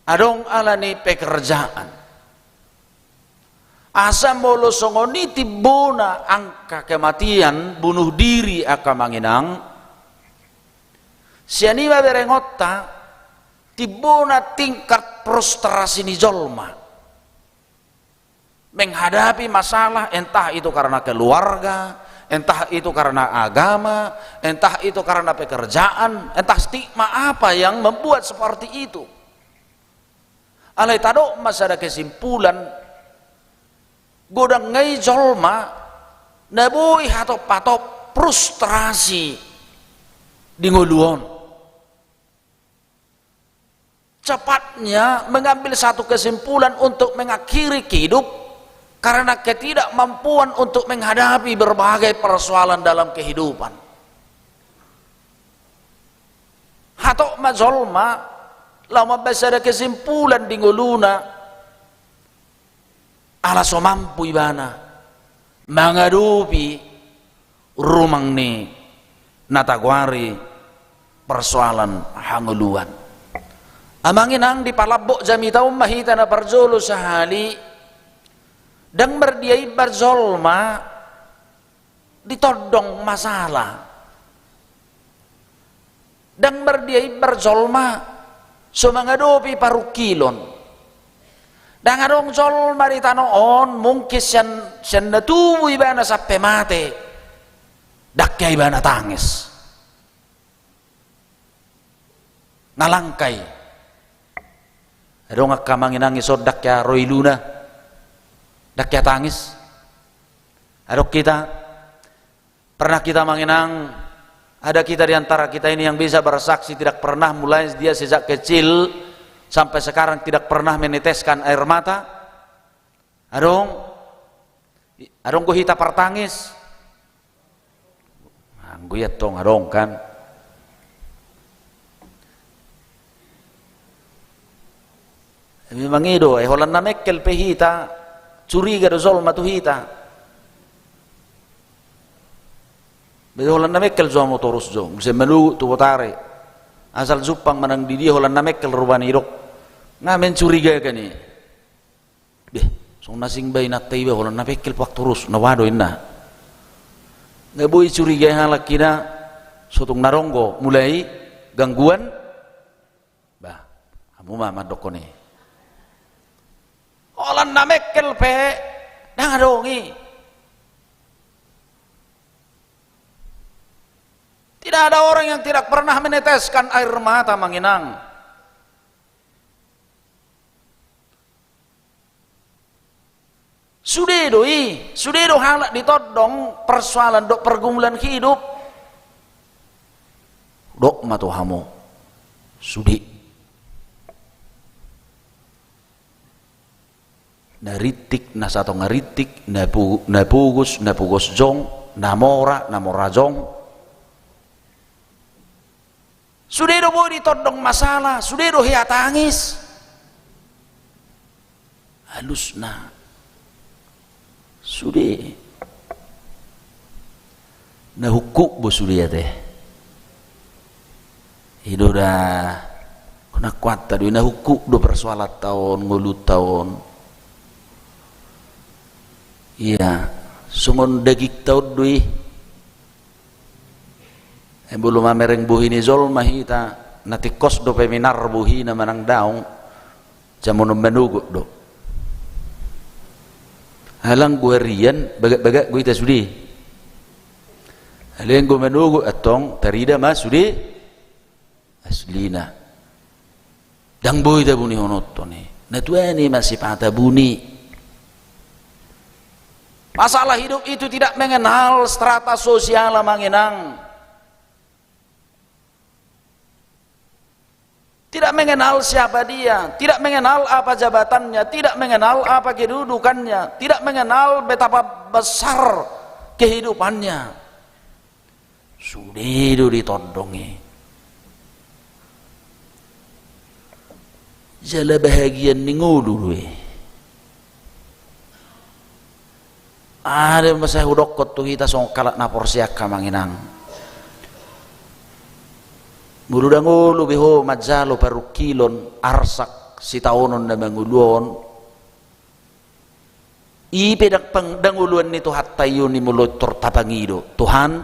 Adong ala ni pekerjaan. Asa molo songon i timbona angka kematian bunuh diri angka amang inang, sian i ma berengonta timbona tingkat frustrasi ni jolma menghadapi masalah, entah itu karena keluarga, entah itu karena agama, entah itu karena pekerjaan, entah stigma apa yang membuat seperti itu. Alai tadok ma sada kesimpulan, godang nai jolma na boi hatop-hatop frustrasi di ngolu on. Cepatnya mengambil satu kesimpulan untuk mengakhiri hidup karena ketidakmampuan untuk menghadapi berbagai persoalan dalam kehidupan. Hatop ma jolma laho mambaen sada kesimpulan di ngoluna, ala so mampu ibana mangadopi rumang ni na tagoari persoalan hangoluan. Amang inang, di palambok jamita on ma hita na parjolo sahali, ndang mardia imbar jolma ditondong masalah. Ndang mardia imbar jolma so mangadopi parungkilon. Ndang adong jolma di tano on mungkin sian, sian na tubu ibana sampe mate, ndang hea ibana tangis. Nalangkai. Adong angka amang inang ison ndang hea ro iluna, ndang hea tangis. Adong hita, pernah kita amang inang, ada kita di antara kita ini yang bisa bersaksi tidak pernah mulai dia sejak kecil sampai sekarang tidak pernah meneteskan air mata? Adong? Adong do hita partangis? Anggo i antong adong kan. Memang i do, eh, holan na mengkel pe hita, curiga do jolma tu hita. Be holan na mengkel jo hamu torus jo, muse manogot tu botari. Asal jumpang manang di dia holan na mengkel rupani didok. Nga mencurigakan i. Beh, songon na asing ba inanta iba holan na mengkel pe torus, na boha do inna. Nga boi curiga halak i na, so tung na adong do mulai gangguan. Bah, hamu ma mandokkon i. Holan na mengkel pe ndang adong i. Tidak ada orang yang tidak pernah meneteskan air mata, amang inang. Sude do i, sude do halak ditondong persoalan dohot pergumulan hidup. Dok ma tu hamu, sude. Na rintik, na satonga rintik, na pu-, na pogos, na pogos jong, na mora, na mora jong. Sude do boi ditondong masalah, sude do hea tangis. Alusna. Sude. Na hungkuk bo sude ate. I do da. Hona kuatta do i, na hungkuk do persoalanta on, ngolunta on. Ia, songon dagingta on do i. Eh, molo mamereng bohi ni jolma hita, Na tingkos dope minar bohina manang daong, jamonon manogot do. Alai anggo arian, bagak-bagak do hita sude. Alai anggo manogot antong tarida ma sude aslina. Ndang boi tabunihononhon i. Na tuani ma sipata buni. Masalah hidup itu tidak mengenal strata sosial, Amang Inang. Tidak mengenal siapa dia, tidak mengenal apa jabatannya, tidak mengenal apa kedudukannya, tidak mengenal betapa besar kehidupannya. Sude do ditondong i. Jala bahagian ni ngolu do i. Aha ma sai hudokkon tu hita songon halak na porsea, Amang Inang. Molo ndang olo be ho manjalo parungkilon arsak sitaonon na mangolu on, i pe ndang pang-, ndang oloan ni Tuhanta i on i molo tor tapangido, Tuhan,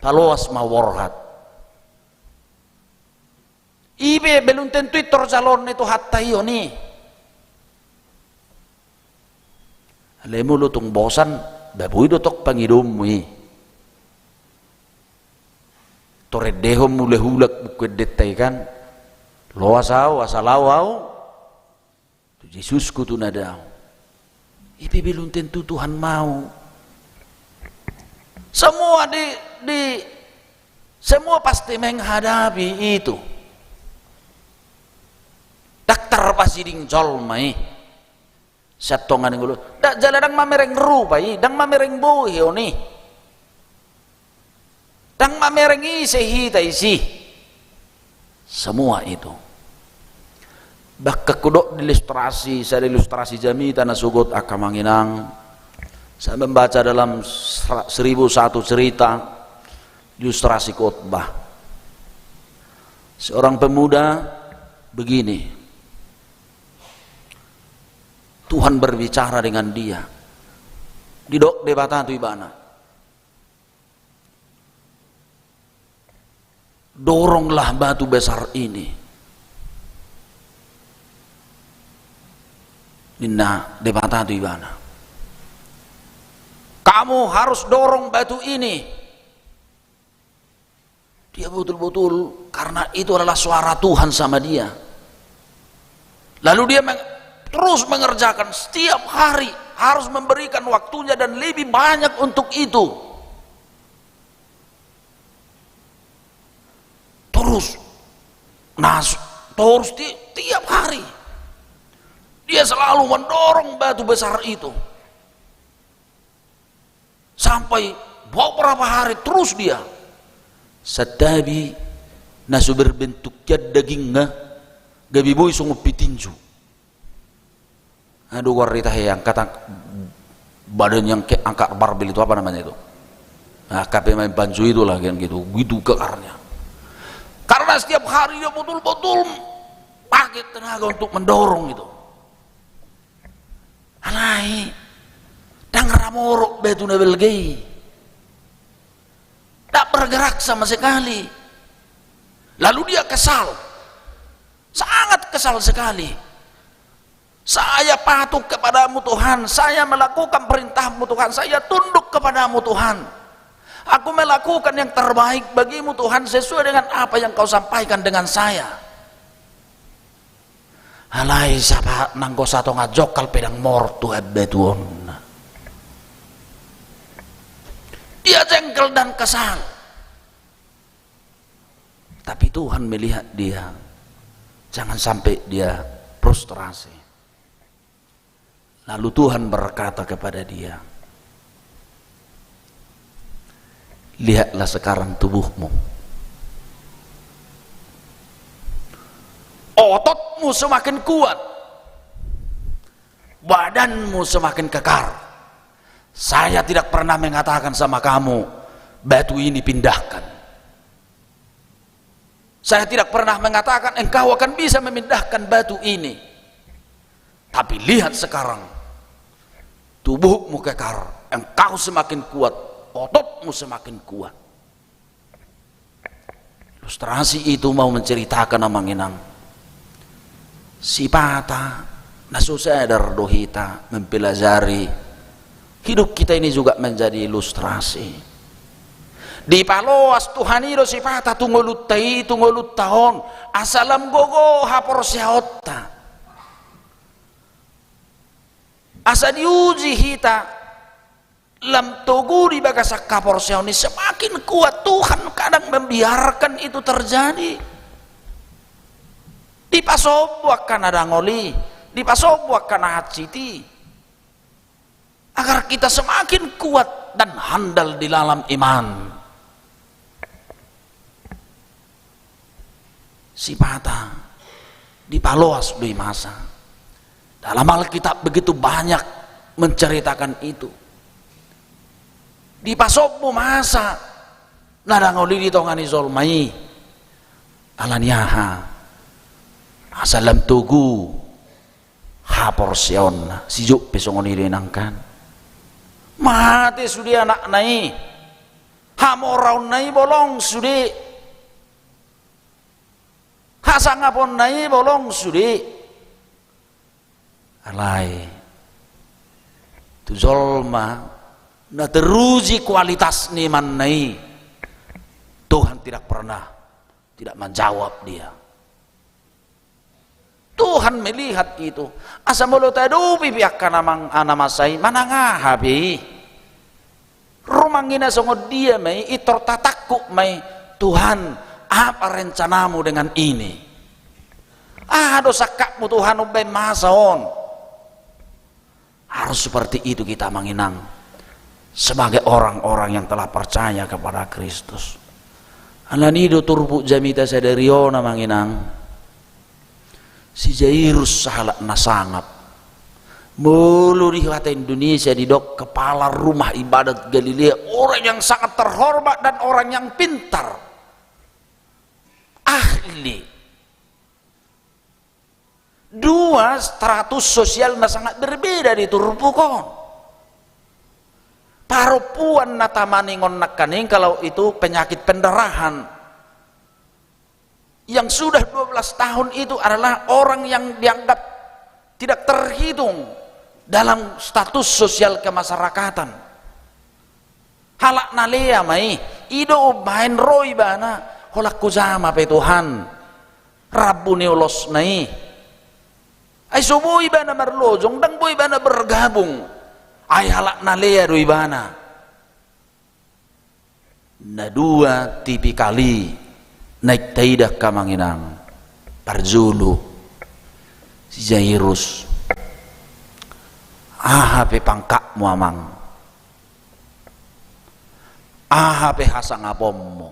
paloas ma borhat. I pe belum tentu i tor jaloon ni Tuhanta i on i. Alai molo tung bosan, ba boi do tong pangidoonmu i. Tor endehon mulak-ulak buku endenta i kan. Loas ahu, asa laho ahu tu Jesusku tu na dao. I pe belum tentu Tuhan mau. Semua di, di, semua pasti menghadapi itu. Ndang tarpasiding jolma i. Sian tonga ni ngolu. Nda, jala ndang mamereng rupa i, ndang mamereng bohi on i. Ndang mamereng ise hita disi. Semua itu. Bahkan hudok di ilustrasi, sada ilustrasi jamita na sogot, angka amang inang. Saya membaca dalam sera-, seribu satu cerita, ilustrasi khotbah. Seorang pemuda begini. Tuhan berbicara dengan dia. Didok Debata tu ibana. Doronglah batu besar ini. Ninna Debata tu ibana. Kamu harus dorong batu ini. Dia betul-betul, karena itu adalah suara Tuhan sama dia. Lalu dia meng-, terus mengerjakan setiap hari, harus memberikan waktunya dan lebih banyak untuk itu. Terus, nas-, terus ti-, tiap hari. Dia selalu mendorong batu besar itu. Sampai beberapa hari terus dia. Santabi na so berbentuk kian dagingna, gabe boi songon pitinju. Aduh, gua rita he, angkat ang-, badan yang kayak angkat barbel itu, apa namanya itu? Nah, kayak pemain banjo itulah, kan gitu. Gitu gekarnya. Karena setiap hari dia betul-betul pakai tenaga untuk mendorong itu. Alai, ndang ramorop batu na balga i. Ndak bergerak sama sekali. Lalu dia kesal. Sangat kesal sekali. Saya patuh kepadamu, Tuhan. Saya melakukan perintahmu, Tuhan. Saya tunduk kepadamu, Tuhan. Aku melakukan yang terbaik bagimu, Tuhan, sesuai dengan apa yang kau sampaikan dengan saya. Alai sapa nanggo satonga jongkal pe ndang morop tu batu on. Dia jengkel dan kesal. Tapi Tuhan melihat dia. Jangan sampai dia frustrasi. Lalu Tuhan berkata kepada dia, "Lihatlah sekarang tubuhmu. Ototmu semakin kuat. Badanmu semakin kekar. Saya tidak pernah mengatakan sama kamu, 'Batu ini pindahkan.' Saya tidak pernah mengatakan engkau akan bisa memindahkan batu ini. Tapi lihat sekarang, tubuhmu kekar, engkau semakin kuat, ototmu semakin kuat." Ilustrasi itu mau menceritakan, amang inang, sipata na so sadar do hita mempelajari. Hidup kita ini juga menjadi ilustrasi. Dipaloas Tuhan i do sipata tu ngolunta i, tu ngolunta on, asa lam gogo haporseaonta. Asa diuji hita, lam togu di bagasan haporseaon i, semakin kuat. Tuhan kadang membiarkan itu terjadi. Dipasombu angka na dangol i, dipasombu angka na hansit i, agar kita semakin kuat dan handal di dalam iman. Sipata dipaloas do i masa. Dalam Alkitab begitu banyak menceritakan itu. Dipasombu masa na dangol i di tonga ni jolma i. Ala ni aha? Asa lam togu haporseaonna. Si Job pe songon i do, inang, kan. Mate sude anakna i. Hamoraonna i bolong sude. Hasangaponna i bolong sude. Alai tu jolma na teruji kualitas ni imanna i, Tuhan tidak pernah tidak menjawab dia. Tuhan melihat itu. Asa molo taadopi pe angka na mang-, na masa i, manang aha pe i, rumangina songon dia ma i, intor tatangkup ma i: Tuhan, apa rencanamu dengan ini? Aha do sangkapmu, Tuhan, umbahen masa on? Harus seperti itu kita, amang inang, sebagai orang-orang yang telah percaya kepada Kristus. Alani i do turpuk jamita sadari on, amang inang, si Jairus sahalak na sangap. Molo di hata Indonesia didok kepala rumah ibadat Galilea, orang yang sangat terhormat dan orang yang pintar, ahli. Dua status sosial na sangat berbeda di turpuk on. Parompuan na tamaning on nangkaning, kalau itu penyakit pendarahan, yang sudah dua belas tahun itu adalah orang yang dianggap tidak terhitung dalam status sosial kemasyarakatan. Halak na lea ma i, i do umbahen ro ibana, holan hujama pe, Tuhan, rambu ni ulosna i. Ai so boi ibana marlojong, ndang boi ibana bergabung. Ai halak na lea do ibana. Na dua tipikal i naeng taida, amang inang. Parjolo, si Jairus. Aha pe pangkatmu, amang, aha pe hasangaponmu,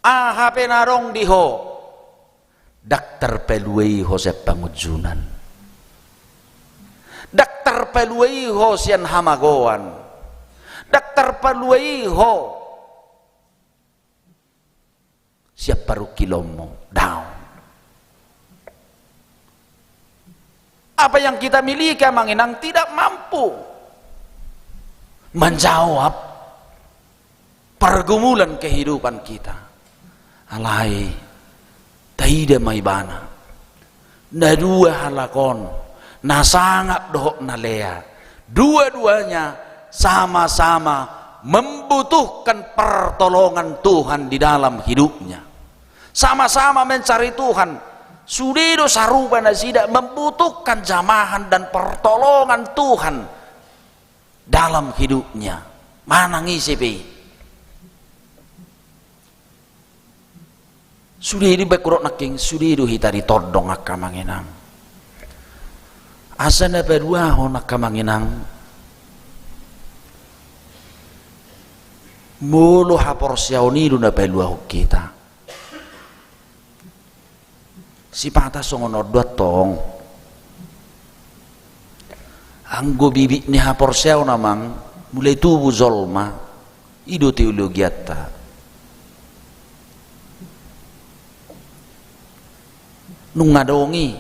aha pe na adong di ho, ndang tarpalua i ho sian pangunjunan. Ndang tarpalua i ho sian hamagoan. Ndang tarpalua i ho sian parungkilonmu. Daong. Apa yang kita miliki, amang inang, tidak mampu menjawab pergumulan kehidupan kita. Alai taida ma ibana. Na dua halak on, na sangap dohot na lea, dua-duanya sama-sama membutuhkan pertolongan Tuhan di dalam hidupnya. Sama-sama mencari Tuhan. Sude do sarupa nasida membutuhkan jamahan dan pertolongan Tuhan dalam hidupnya. Manang ise pe i. Sude do, baen hudok nangkin, sude do hita ditondong, angka amang inang. Asa na paduahon, angka amang inang, molo haporseaon i do na paluahon hita, sipata songon on do antong. Anggo bibit ni haporseaon, amang, mulai tubu jolma, i do teologianta. Nunga adong i.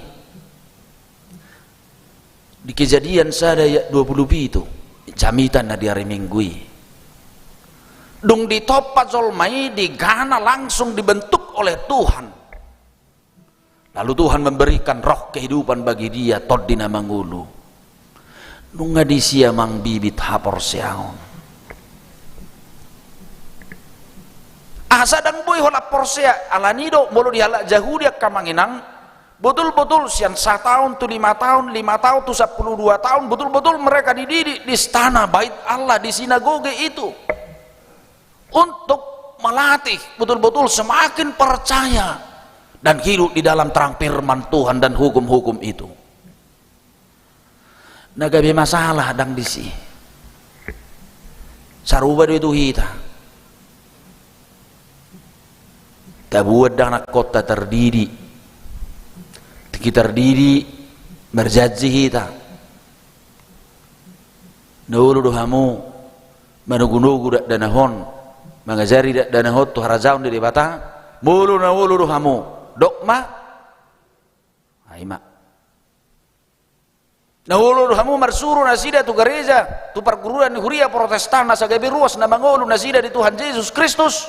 Di Kejadian sada ayat dua puluh pitu, jamita na di ari Minggu i. Dung ditompa jolma i, digana, langsung dibentuk oleh Tuhan. Lalu Tuhan memberikan roh kehidupan bagi dia, tondi na mangolu. Nunga disi amang bibit haporseaon. Asa ndang boi holan porsea, alani do, molo di halak Jahudi angka amang inang, betul-betul sian sataon tu lima taon, lima taon tu sampulu dua taon, betul-betul mereka dididik di istana bait Allah, di sinagoge itu. Untuk melatih betul-betul semakin percaya dan hidup di dalam terang firman Tuhan dan hukum-hukum itu. Na gabe masalah ndang disi. Sarupa do i tu hita. Tabuat do anakkonta tardidik. Tingki tardidik, marjanji hita. Na olo do hamu manogunogu dakdanak on, mangajari dakdanak on tu harajaon ni Debata, molo na olo do hamu, dok ma. Ai ma. Na olo do hamu marsuru nasida tu gareja, tu parguruan ni huria Protestan, asa gabe ruas na mangolu nasida di Tuhan Jesus Kristus.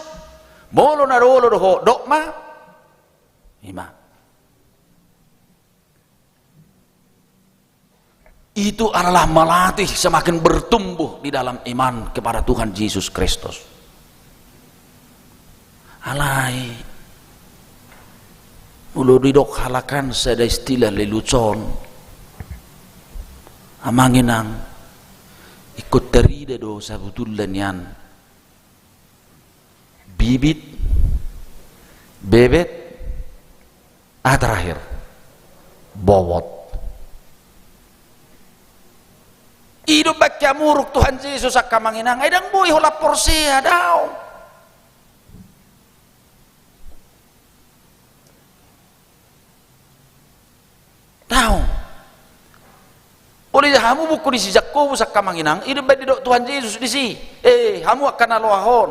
Molo na olo do ho, dok ma. Ima. Itu adalah melatih semakin bertumbuh di dalam iman kepada Tuhan Jesus Kristus. Alai, molo didok halak an sada istilah lelucon, amang inang, ingkon tarida do sabutulna nian. Bibit, bebet, ah, terakhir, bobot. I do baen hamuruk Tuhan Jesus angka amang inang, ai ndang boi holan porsea, daong. Daong. Uli hamu buku ni si Jakobus angka amang inang, i do baen didok Tuhan Jesus disi. Eh, hamu angka na loas on.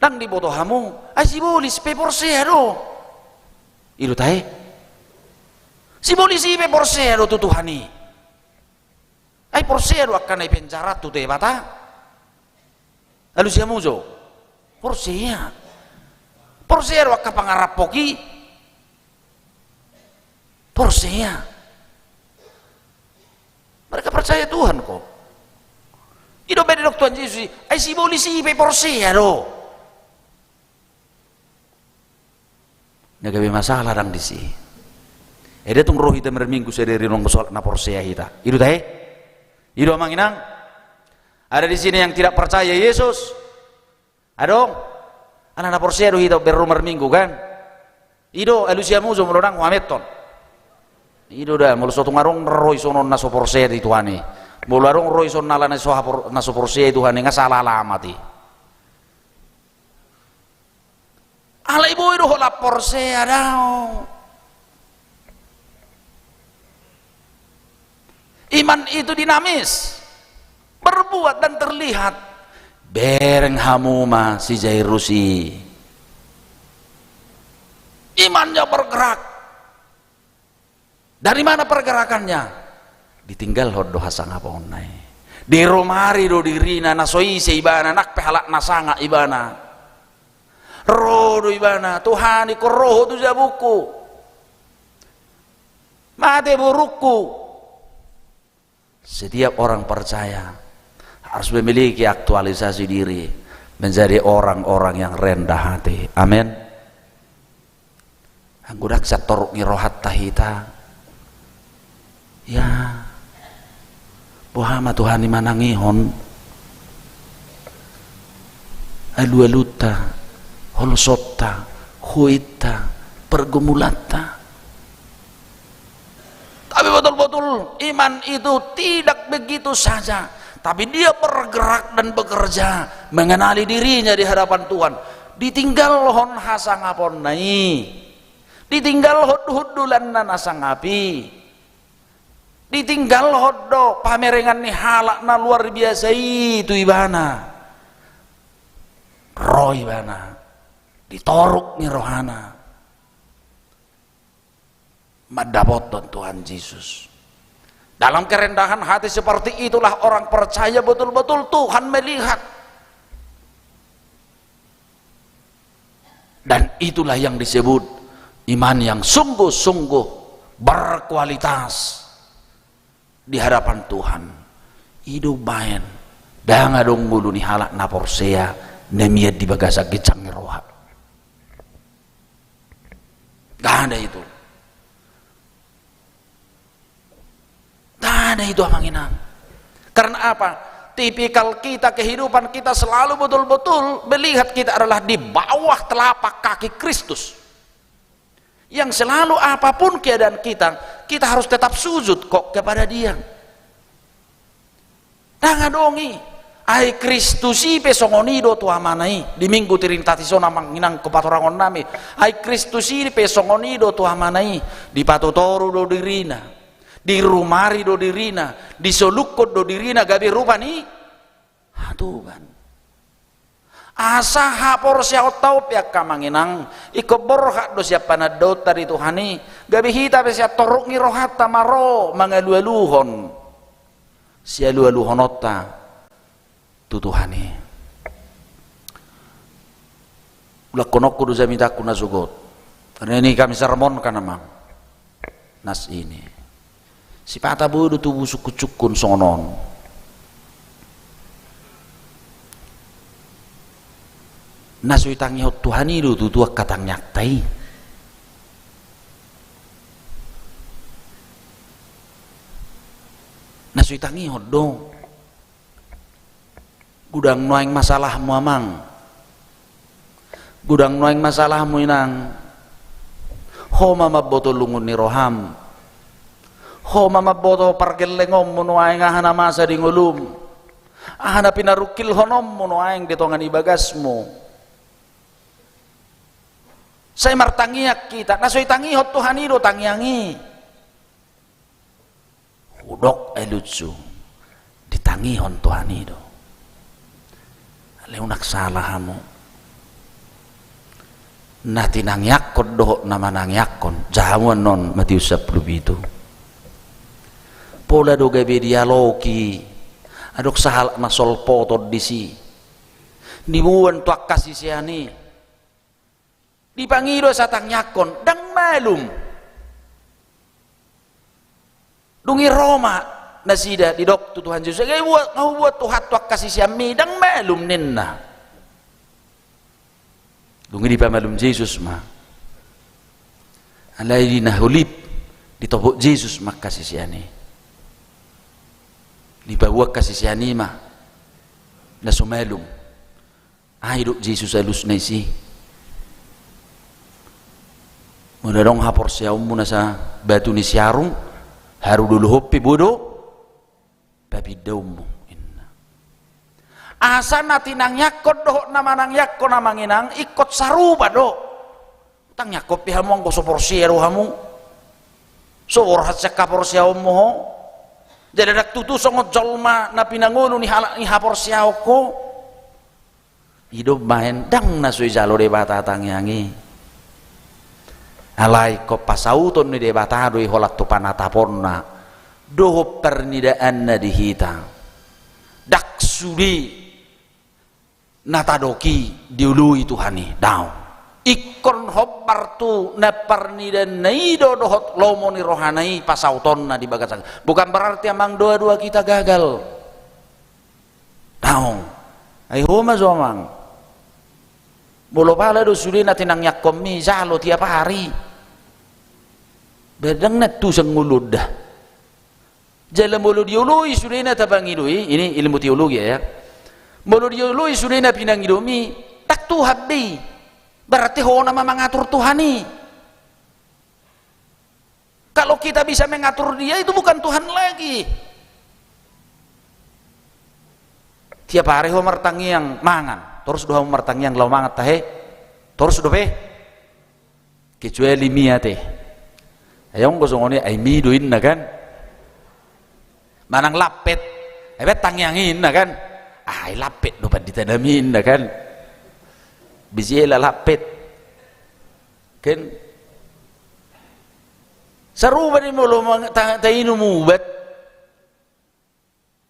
Ndang diboto hamu, ai sibolis pe porsea do. I do tahe. Sibolis i pe porsea do tu Tuhan i. Ai porsea do angka na i penjara tu Debata. Alusi hamu jo. Porsea. Porsea do angka pangarampok i. Porsea. Mereka percaya Tuhan kok. I do baen didok Tuhan Jesus i, ai sibolis i pe porsea do. Na gabe masalah ndang disi. Eda tung ro hita marminggu sadari on soal na porsea hita. I do tahe? I do amang inang? Ada di sini yang tidak percaya Yesus? Adong? Ala na porsea do hita berro marminggu kan? I do, alusi hamu jo molo ndang huameton. I do da, molo so tung adong ro i sonon na so porsea di Tuhan i. Molo adong ro i sonon ala na so hapor-, na so porsea di Tuhan i, nga sala alamat i. Alai boi do holan porsea, daong. Iman itu dinamis, berbuat dan terlihat. Bereng hamu ma si Jairus i. Imannya bergerak. Dari mana pergerakannya? Ditinggalhon do hasangaponna i. Diromari do dirina, na so ise ibana, nang pe halak na sangap ibana. Ro do ibana, Tuhan, ingkon ro Ho tu jabungku. Mate borungku. Setiap orang percaya harus memiliki aktualisasi diri, menjadi orang-orang yang rendah hati. Amin. Anggo ndang sian toruk ni rohanta hita, ya, boha ma Tuhan i manangihon alualunta, holsonta, huinta, pergumulanta. Tapi betul-betul iman itu tidak begitu saja, tapi dia bergerak dan bekerja, mengenali dirinya di hadapan Tuhan. Ditinggalhon hasangaponna i. Ditinggalhon hundulanna na sangap i. Ditinggalhon do pamerengan ni halak na luar biasa i tu ibana. Ro ibana di toruk ni rohana mandapothon Tuhan Jesus. Dalam kerendahan hati seperti itulah orang percaya betul-betul Tuhan melihat. Dan itulah yang disebut iman yang sungguh-sungguh berkualitas di hadapan Tuhan. I do umbahen, ndang adong ngolu ni halak na porsea na mian di bagasan ginjang ni roha. Nggak ada itu. Nggak ada itu, Amang Inang. Karena apa? Tipikal kita, kehidupan kita selalu betul-betul melihat kita adalah di bawah telapak kaki Kristus. Yang selalu, apapun keadaan kita, kita harus tetap sujud kok kepada Dia. Ndang adong i. Ai Kristus i pe songon i do tu Amana i. Di Minggu Trinitatis on, Amang Inang, angka patorangon nami. Ai Kristus i pe songon i do tu Amana i. Dipatotoru do dirina. Dirumari do dirina. Disolukhon do dirina gabe rupa ni hatuban. Asa haporseaonta on pe, angka Amang Inang, ingkon borhat do sian panandaonta di Tuhan i, gabe hita pe sian toruk ni rohanta ma ro mangalualuhon sialualuhononta tu Tuhan i. Ulahononku do jamitangku na sogot. Karena ini kami sermonkan, Amang. Nas ini. Sipata boi do tubu sungkunsungkun songon on. Na so ditangihon Tuhan i do tutu angka tangiangta i. Na so ditangihon do. Godang nuaeng masalahmu, Amang. Godang nuaeng masalahmu, Inang. Ho ma mamboto lungun ni roham. Ho ma mamboto pargellengonmu nuaeng, aha na masa di ngolum. Aha na pinarungkilhononmu nuaeng di tonga ni bagasmu. Sai martangiang hita, na so ditangihon Tuhan i do tangiang i. Hudok, alusu, ditangihon Tuhan i do. Alai unang sala hamu. Na tinangiangkon dohot na manangiangkon, ja hamu annon Matius sampulu pitu. Pola do gabe dialogi, adong sahalak na solpoton disi. Diboan tu angka sisean i. Dipangido asa tangiangkon, ndang malum. Dung i ro ma nasida, didok tu Tuhan Jesus, "Nga huboan, nga huboan Tuhan tu angka siseanmi?" "Ndang malum," ninna. Dung i dipamalum Jesus ma. Alai di na holip, ditopot Jesus ma angka sisean i. Dipaboa angka sisean i ma na so malum. Ai didok Jesus alusna disi. Molo adong haporseaonmu nasa batu ni siarung, haru do lohopi, boi do papindaonmu, ninna. Asa na tinangiangkon dohot na manangiangkon, Amang Inang, ingkon sarupa do. Tangiangkon pe hamu anggo so porsea do hamu. So borhat sian haporseaonmu ho. Jala ndang tutu songon jolma na pinangolu ni halak ni haporseaon ho. I do umbahen ndang na so dijalo Debata tangiang i. Alai ingkon pasauton ni Debata do i holan tu panataponna dohot parnidaanna di hita. Ndang sude na tadok i dioloi Tuhan i, daong. Ingkon hombar tu na parnidaanna i do dohot lomo ni rohana i pasautonna di bagasan. Bukan berarti, Amang, doa-doa kita gagal. Daong. Ai ho ma jo, Amang. Molo pala do sude na tinangiangkonmi jalo tiap ari, ba ndang na tusan ngolunta. Jala molo dioloi sudena, tapangido i, ini ilmu teologi ya. Molo dioloi sudena pinangidomi, ndang Tuhan be i. Berarti ho nama mangatur Tuhan i. Kalau kita bisa mengatur dia, itu bukan Tuhan lagi. Tiap ari ho martangiang mangan, torus do hamu martangiang laho mangan tahe? Torus dope? Kecuali mi ate. Ai anggo songon i, ai mi do inna kan. Manang lampet, ai baen tangiang i inna kan. Ai lampet do panditanami inna kan. Bisela lampet. Kan? Sarupa do i molo mang-, ta-, tainum ubat.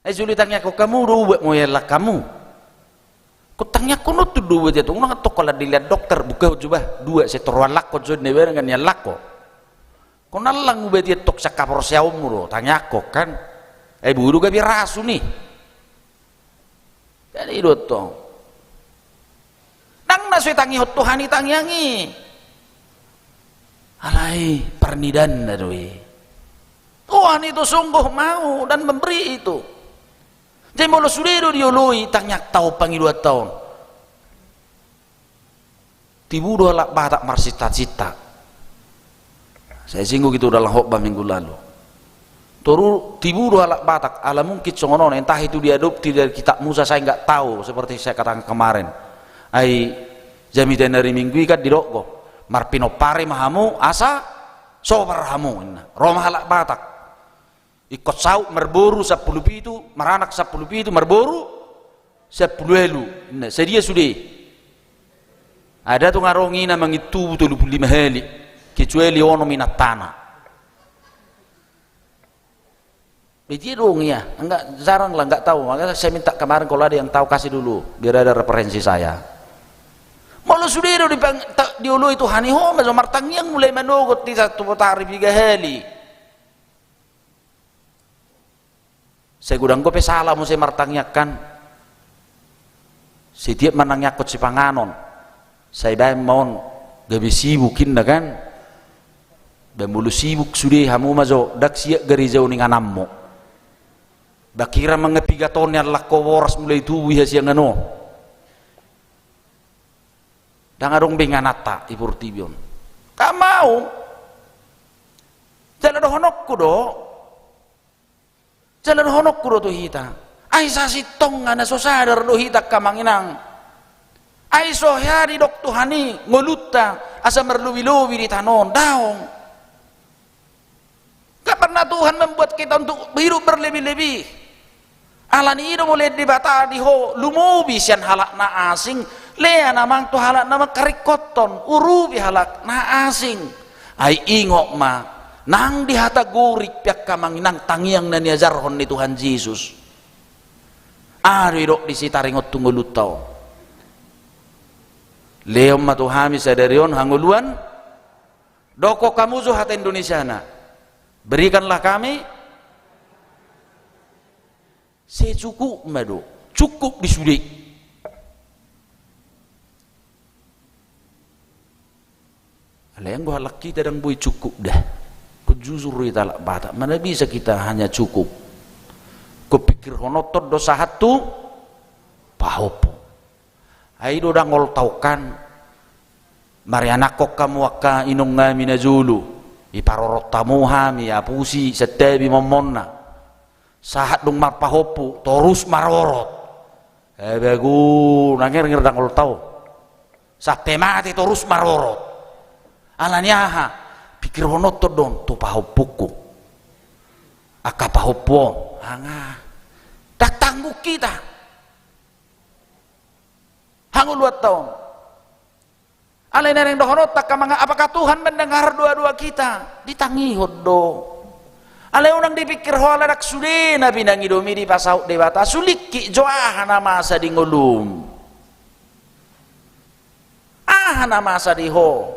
Ai jolo tangiangkon hamu do ubat mo iallang hamu. Ingkon tangiangkon on tu do ubat i, antong unang antong holan dilehon dokter, buka ho jo bah, dua, sai tor ho allangkon jo, ninna, baen niallang ho. Ingkon allang ubat i antong sian haporseaonmu do, tangiangkon kan. Ai boi do gabe rasun i. Jadi do antong. Ndang na so ditangihon Tuhan i tangiang i. Alai parnidaanna do i. Tuhan itu sungguh mau dan memberi itu. Jadi molo sude do dioloi tangiangta on, pangidoanta on, tibu do halak Batak marsinta-sinta. Saya singgung itu dalam khotbah minggu lalu. Toru, tibu do halak Batak, ala mungkin songon on, entah itu diadopsi dari kitab Musa, saya nggak tahu, seperti saya katakan kemarin. Ai jamita ni ari Minggu i kan didok do, marpinompari ma hamu asa sobar hamu, ninna. Ro ma halak Batak. Ingkon saut marboru sampulu pitu, maranak sampulu pitu, marboru sampulu ualu. Ninna, sadia sude? Ai ndang tung adong ina mangintubu tolu pulu lima hali, kecuali onom inantana. Begitu dong ya, enggak, jarang lah, enggak tahu. Makanya saya minta kemarin kalau ada yang tahu kasih dulu, biar ada referensi saya. Molo sude do dipang-, ta-, dioloi Tuhan i, ho ma jo martangiang mulai manogot i, satu botari piga hali. Sai godang dope sala muse martangiang kan. Setiap manangiangkon sipanganon, sai baen ma on gabe sibuk, ninna kan. Ba molo sibuk sude, hamu ma jo ndang siap gareja on ingananmu. Ba hira mangapigaton ni allangko boras mulai tubu i hasiangan on. Ndang adong be ingananta di portibi on. Ndang mau. Jala dohononku do. Jala dohononku do tu hita. Ai sasintongna na so sadar do hita angka amang inang. Ai so hea didok Tuhan i ngolunta asa marlobi-lobi di tano on, daong. Gak pernah Tuhan membuat kita untuk hidup berlebih-lebih. Alani i do molo lean Debata di ho lumobi sian halak na asing, lean amang tu halak na mangkaringkothon, urupi halak na asing. Ai ingot ma, nang di hata Gorik pe angka amang inang tangiang na niajarhon ni Tuhan Jesus. Aha do didok disi, taringot tu ngolunta on. Lehon ma tu hami sadari on hangoluan, dokkon hamu jo hata Indonesiana. Berikanlah kami secukupna do, cukup di sude. Alai anggo halak hita ndang boi cukup da. Ingkon jujur hita halak Batak, mana bisa kita hanya cukup. Ingkon pikirhononhon do sahat tu pahompu. Ai do dangol taon kan, marianakhon hamu angka inongmi na jolo, diparorot hamu hami, apusi, santabi ma ombonna. Sahat dung marpahompu, torus marorot. Ai bagu, na ngernger dangol taon. Sampe mate torus marorot. Alani aha? Pikirhononhon do on tu pahompungku. Angka pahompu on, anga. Ndang tanggung hita. Hangoluan taon. Alai na naeng dohononta angka amang, apakah Tuhan mendengar doa-doa kita? Ditangihon do. Alai unang dipikir ho ala ndang sude na pinangidomi dipasaut Debata, sulingkit jo aha na masa di ngolum. Aha na masa di ho.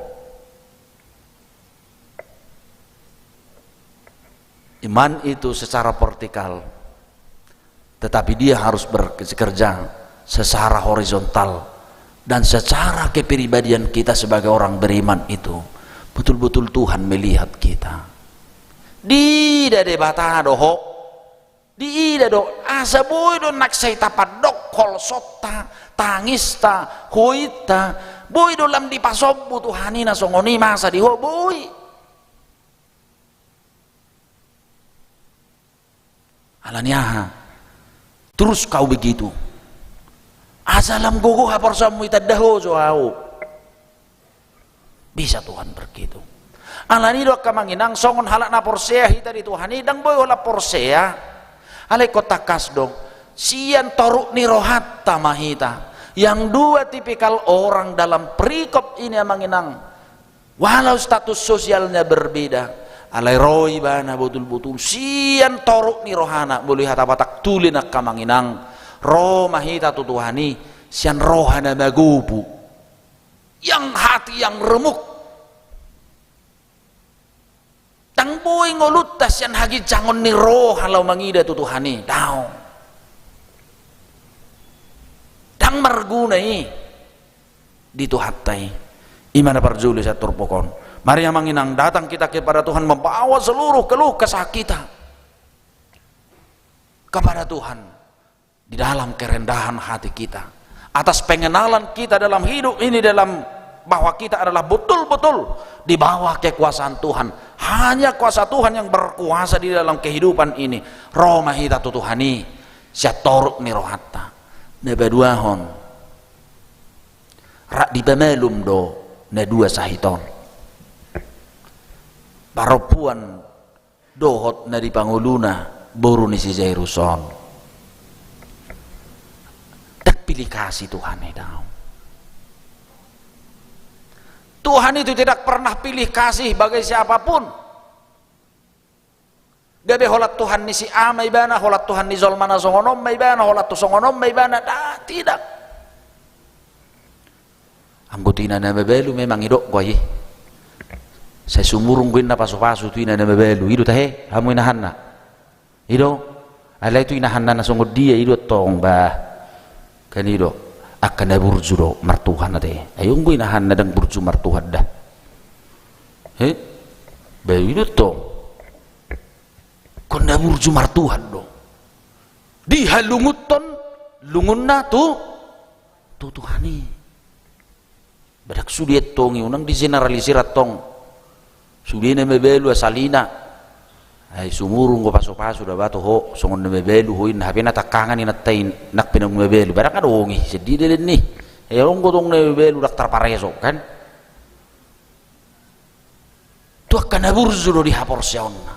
Iman itu secara vertikal, tetapi dia harus bekerja secara horizontal dan secara kepribadian kita sebagai orang beriman itu betul-betul Tuhan melihat kita. Diida Debata do ho. Diida do, asa boi do nang sai tapandok holsonta, tangista, hointa, boi do lam dipasombu Tuhan i na songon i masa di ho, boi. Alani aha? Terus kau begitu. Asa lam gogo haporseaonmu, itanda ho jo au. Bisa Tuhan begitu. Alani i do angka amang inang, songon halak na porsea hita di Tuhan i, ndang boi holan porsea. Alai ingkon tangkas do, sian toruk ni rohanta ma hita. Yang dua tipikal orang dalam perikop ini amang inang, walau status sosialnya berbeda, Alai ro ibana botul-botul sian toruk ni rohana, molo i hata Batak tulen angka amang inang, ro ma hita tu Tuhan i sian roha na magobu, yang hati yang remuk. Ndang boi ngolunta sian haginjangon ni roha laho mangida tu Tuhan i, daong. Ndang marguna i di Tuhanta i. I ma na parjolo sian turpuk on. Mari amang inang, datang kita kepada Tuhan membawa seluruh keluh kesah kita kepada Tuhan. Di dalam kerendahan hati kita, atas pengenalan kita dalam hidup ini, dalam bahwa kita adalah betul-betul di bawah kekuasaan Tuhan. Hanya kuasa Tuhan yang berkuasa di dalam kehidupan ini. Ro ma hita tu Tuhan i sian toruk ni rohanta. Na paduahon, rap dipamalum do na dua sahit on. Parompuan dohot na di pangoluna, boru ni si Jairus on. Ndang pilih kasih Tuhan i, daong. Tuhan itu tidak pernah pilih kasih bagi siapapun. Gabe holan Tuhan ni si A ma ibana, holan Tuhan ni jolma na songon on ma ibana, holan tu songon on ma ibana, da, tidak. Anggo tu ina na mabalu memang, didok do i. Sai sumurung do inna pasu-pasu tu ina na mabalu. I do tahe hamu inahanna? I do. Alai tu inahanna na songon dia i do tong, bah. Kan i do. Angka na burju do martuhan ate. Ai anggo inahanna ndang burju martuhan da, he? Bah, i do tong. Angka na burju martuhan do. Dihalungunhon lungunna tu, tu Tuhan i. Ba ndang sude antong i, unang digeneralisir antong. Sude na mabalu asalna. Ai sumurung do pasu-pasu da ba tu ho, songon na mabalu ho inna, hape na tangkangan inanta i, nang pe na mabalu. Ba ndang adong i, sedih dalan ni. Ai anggo tong na mabalu ndang tarpareso, kan? Tu angka na burju do di haporseaonna.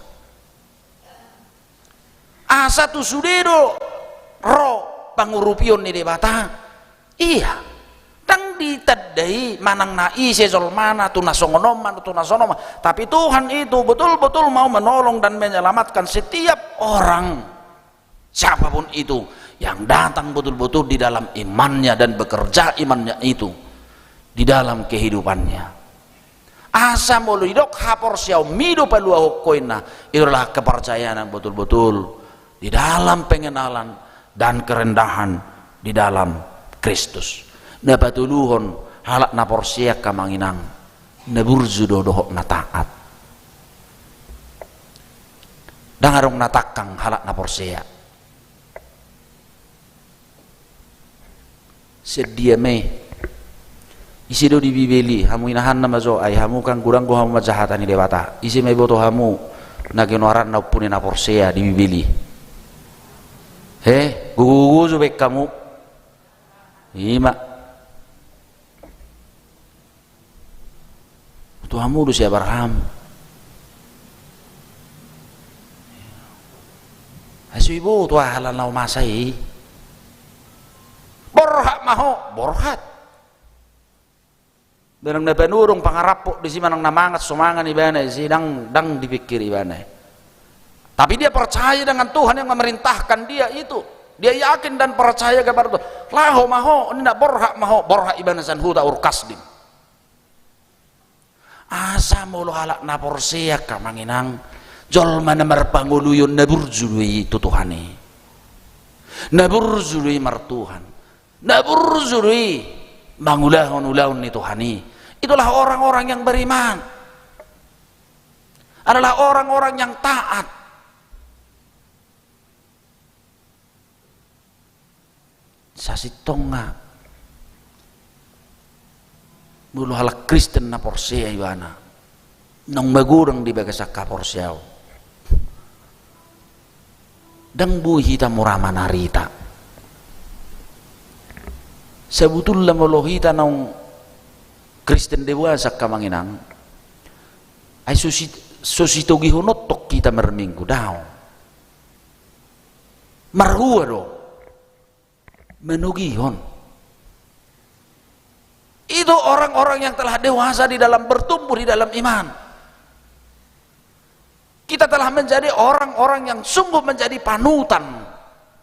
Asa tu sude do ro pangurupion ni Debata. Ia, ndang ditandai manang na ise jolmana, tu na songon on ma, tu na songon on ma. Tapi Tuhan itu betul-betul mau menolong dan menyelamatkan setiap orang, siapapun itu, yang datang betul-betul di dalam imannya dan bekerja imannya itu di dalam kehidupannya. Asa molo didok haporseaonmi do paluahon ho inna, itu adalah kepercayaan yang betul-betul di dalam pengenalan dan kerendahan di dalam Kristus. Na patoluhon, halak na porsea, angka amang inang, na burju do dohot na taat. Ndang adong na tangkang halak na porsea. Sian dia ma i? Ise do di Bibel i? Hamu inahanna ma jo, ai hamu kan godang do hamu manjahata ni Debata. Ise ma iboto hamu na ginoaranna ompu ni na porsea di Bibel i? He, gogo-gogo jo baen hamu. I ma. Iboto hamu do si Abraham. Ai so iboto, aha, ala na masa i. Borhat ma ho, borhat. Manang na panuhor do pangaraphon disi, manang na mangan so mangan ibana disi, ndang, ndang dipikir ibana. Tapi dia percaya dengan Tuhan yang memerintahkan dia itu. Dia yakin dan percaya kepada Tuhan. Laho ma ho, ninna, borhat ma ho, borhat ibana sian huta Ur Kasdim. Asa molo halak na porsea, angka amang inang, jolma na marpangoluion, na burju do i tu Tuhan i. Na burju do i martuhan. Na burju do i mangulahon ulaon ni Tuhan i. Itulah orang-orang yang beriman. Adalah orang-orang yang taat. Sasintongna, molo halak Kristen na porsea ibana, naung magodang di bagasan haporseaon, ndang boi hita mura manarita. Sabutulna molo hita naung Kristen dewasa, angka amang inang, ai so si-, so sitogihon on tong hita marminggu, daong. Marhua do manogihon. Itu orang-orang yang telah dewasa di dalam, bertumbuh di dalam iman. Kita telah menjadi orang-orang yang sungguh menjadi panutan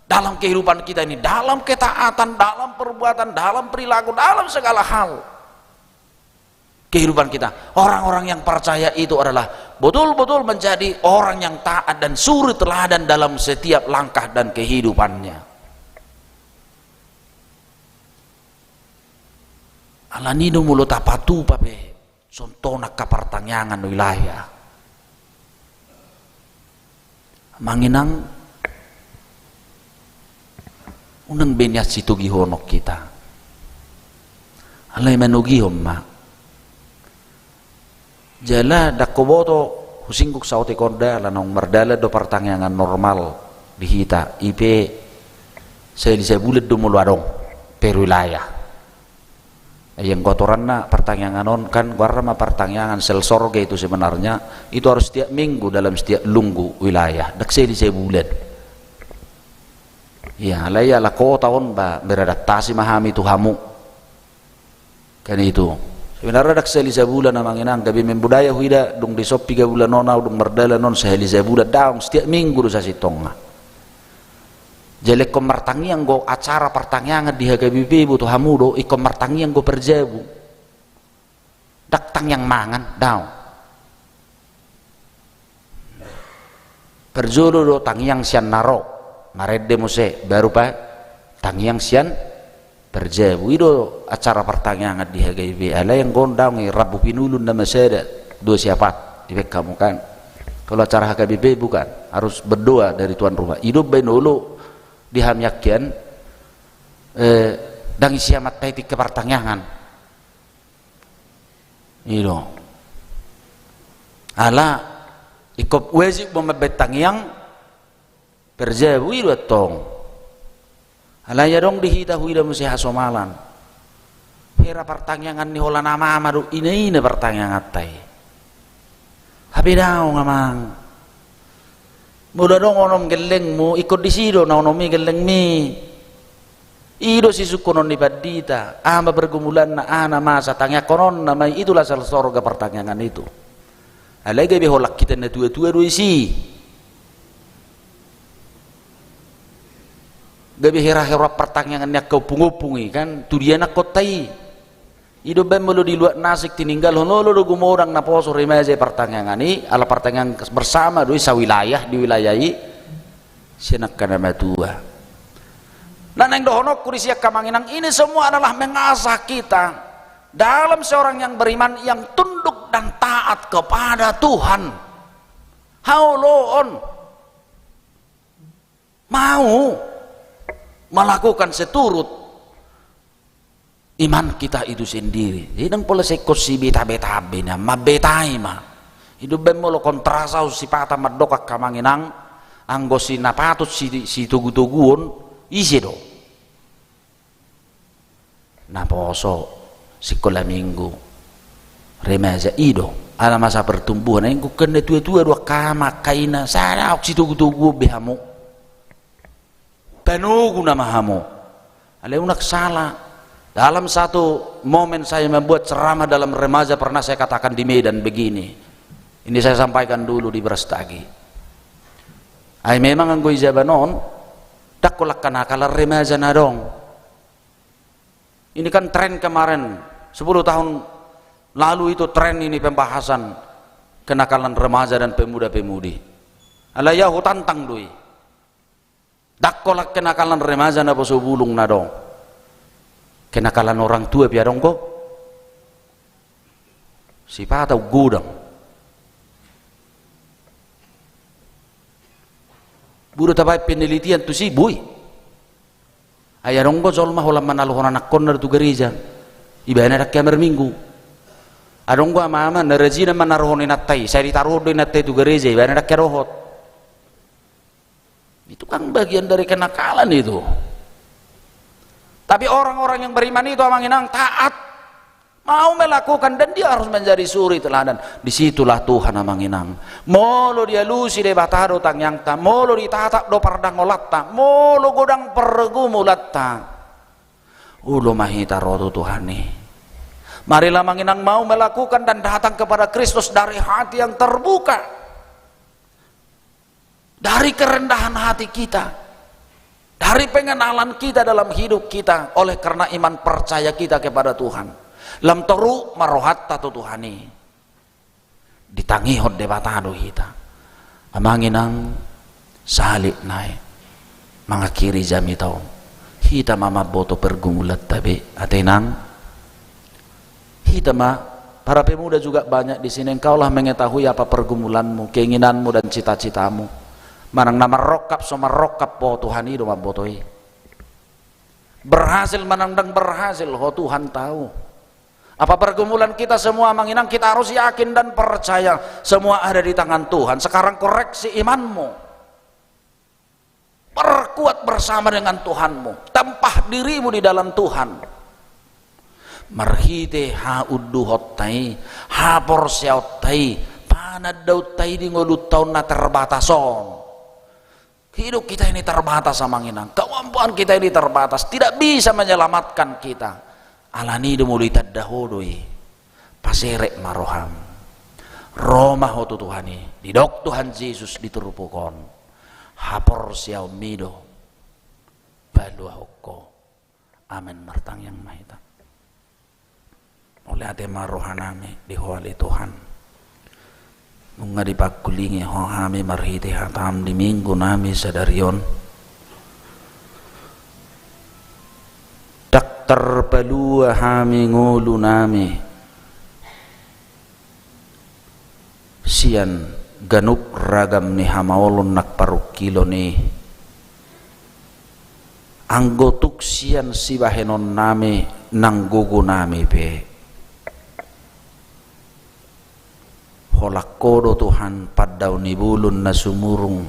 dalam kehidupan kita ini, dalam ketaatan, dalam perbuatan, dalam perilaku, dalam segala hal kehidupan kita. Orang-orang yang percaya itu adalah betul-betul menjadi orang yang taat dan suri teladan dalam setiap langkah dan kehidupannya. Alani do molo tapatupa pe songon on angka partangiangan wilayah. Amang inang, unang be nian sitogihonon hita. Alai manogihon ma. Jala ndang huboto, husinggung saotik on da, ala naung mardalan do partangiangan normal di hita, i pe sahali sabulan do molo adong per wilayah. Ai anggo aturanna partangiangan on kan goarna ma partangiangan sel Sorga itu sebenarnya, itu harus setiap minggu dalam setiap lunggu wilayah, ndang sahali sabulan. Ia, alai ala kota on ba beradaptasi ma hami tu hamu. Kan itu. Sebenarna ndang sahali sabulan amang inang, gabe membudaya huida dung dison piga bulan on au dung mardalan on sahali sabulan, daong setiap minggu do sasintongna. Jala ingkon martangiang do acara partangiangan di H K B P bo tu hamu do, ingkon martangiang do parjabu. Ndang tangiang mangan, daong. Parjolo do tangiang sian na ro, marende muse, baru pa tangiang sian parjabu. I do acara partangiangan di H K B P. Alai anggo on daong i, rambu pinulun nama sada, dua siapat, dibaen hamu kan. Kalau acara H K B P bukan, harus berdoa dari tuan rumah. I do umbaen olo di hami angka an, eh, ndang ise mantai tingki partangiangan. I do. Ala ingkon wajib do mambaen tangiang parjabu, i do antong. Alai adong di hita huida muse hasomalan. Hera partangiangan ni holan amama do, ina-ina partangianganta i. Hape daong amang. Molo adong onom gellengmu, ingkon disi do na onom i gellengmi. I do sisungkunon ni pandita, aha ma pergumulanna, aha na masa, tangiangkononna ma i, itulah sel Sorga partangiangan itu. Alai gabe holan hita na tua-tua do isi. Gabe hera-hera partangiangan ni angka ompung-ompung i kan, tu dia nangkonta i. I do umbaen molo di luat na asing tininggalhon, olo do gumodang naposo remaja i partangiangan i, ala partangiangan bersama do i sawilayah di wilayah i sian angka na matua. Na naeng dohononku disi angka amang inang, ini semua adalah mengasah kita dalam seorang yang beriman yang tunduk dan taat kepada Tuhan. Haoloon. Mau melakukan seturut iman kita itu sendiri. Jadi ndang pola sai ingkon sibeta-beta be nian, mambetai ma. I do umbaen molo kontra saus sipata mandok angka amang inang, anggo si na patut si, sitogu-toguon, ise do? Naposo, sikola minggu, remaja, i do. Ala masa pertumbuhan, ai ingkon na tua-tua do angka ama, angka ina, sada auk sitogu-togu be hamu. Panogu nama hamu. Alai unang sala. Dalam satu momen saya membuat ceramah dalam remaja, pernah saya katakan di Medan begini. Ini saya sampaikan dulu di Brastagi. Ai memang anggo di jaman on, ndang holan kenakalan remaja na adong. Ini kan tren kemarin, sepuluh tahun lalu itu tren ini pembahasan kenakalan remaja dan pemuda-pemudi. Alai au hutantang do i. Ndang holan kenakalan remaja na poso bulung na adong. Kenakalan orang tua pe adong do. Sipata godang. Molo tabaen penelitian tusi, boi. Ai adong do jolma holan manaluhon anakkonna do tu gareja, ibana ndang hea marminggu. Adong do ama-ama na rajin manaluhon inanta i, sai ditaruhon do inanta i tu gareja, ibana ndang hea dohot. Itu kan bagian dari kenakalan itu. Tapi orang-orang yang beriman itu, amang inang, taat, mau melakukan, dan dia harus menjadi suri teladan. Di situlah Tuhan, amang inang. Molo dialusi Debata do tangiangta, molo ditatap do pardangolanta, molo godang pergumulanta, olo ma hita ro tu Tuhan i. Marilah, amang inang, mau melakukan dan datang kepada Kristus dari hati yang terbuka. Dari kerendahan hati kita, dari pengenalan kita dalam hidup kita, oleh karena iman percaya kita kepada Tuhan, lam toru ma rohanta tu Tuhan i. Ditangihon Debata do hita. Amang inang, sahali nai mangakhiri jamita on, hita ma mamboto pergumulanta be, ate inang. Hita ma, para pemuda juga banyak di sini, engkaulah mengetahui apa pergumulanmu, keinginanmu, dan cita-citamu. Manang na marrongkap so marrongkap ho, Tuhan i do mamboto i. Berhasil manang ndang berhasil ho, Tuhan tahu. Apa pergumulan kita semua, amang inang, kita harus yakin dan percaya semua ada di tangan Tuhan. Sekarang koreksi imanmu. Perkuat bersama dengan Tuhanmu. Tampah dirimu di dalam Tuhan. Marhite haunduhonta i, haporseaonta i, panandaonta i di ngolunta on na terbatas on. Hidup kita ini terbatas, amang inang. Kemampuan kita ini terbatas. Tidak bisa menyelamatkan kita. Alani i do molo itanda ho do i. Paserep ma roham. Ro ma ho tu Tuhan i. Didok Tuhan Jesus di turpuk on, haporseaonmi do paluahon ho. Amen. Martangiang ma hita. Mauliate ma rohanami di Ho ale Tuhan. Nunga dipangkulingi Ho hami marhite hataM di minggu nami sadari on. Ndang tarpalua hami ngolunami sian ganup ragam ni hamaolon nang parungkilon i, anggo tung sian sibahenonnami nang gogonami pe. Holan Ho do Tuhan, pandao ni bolon na sumurung,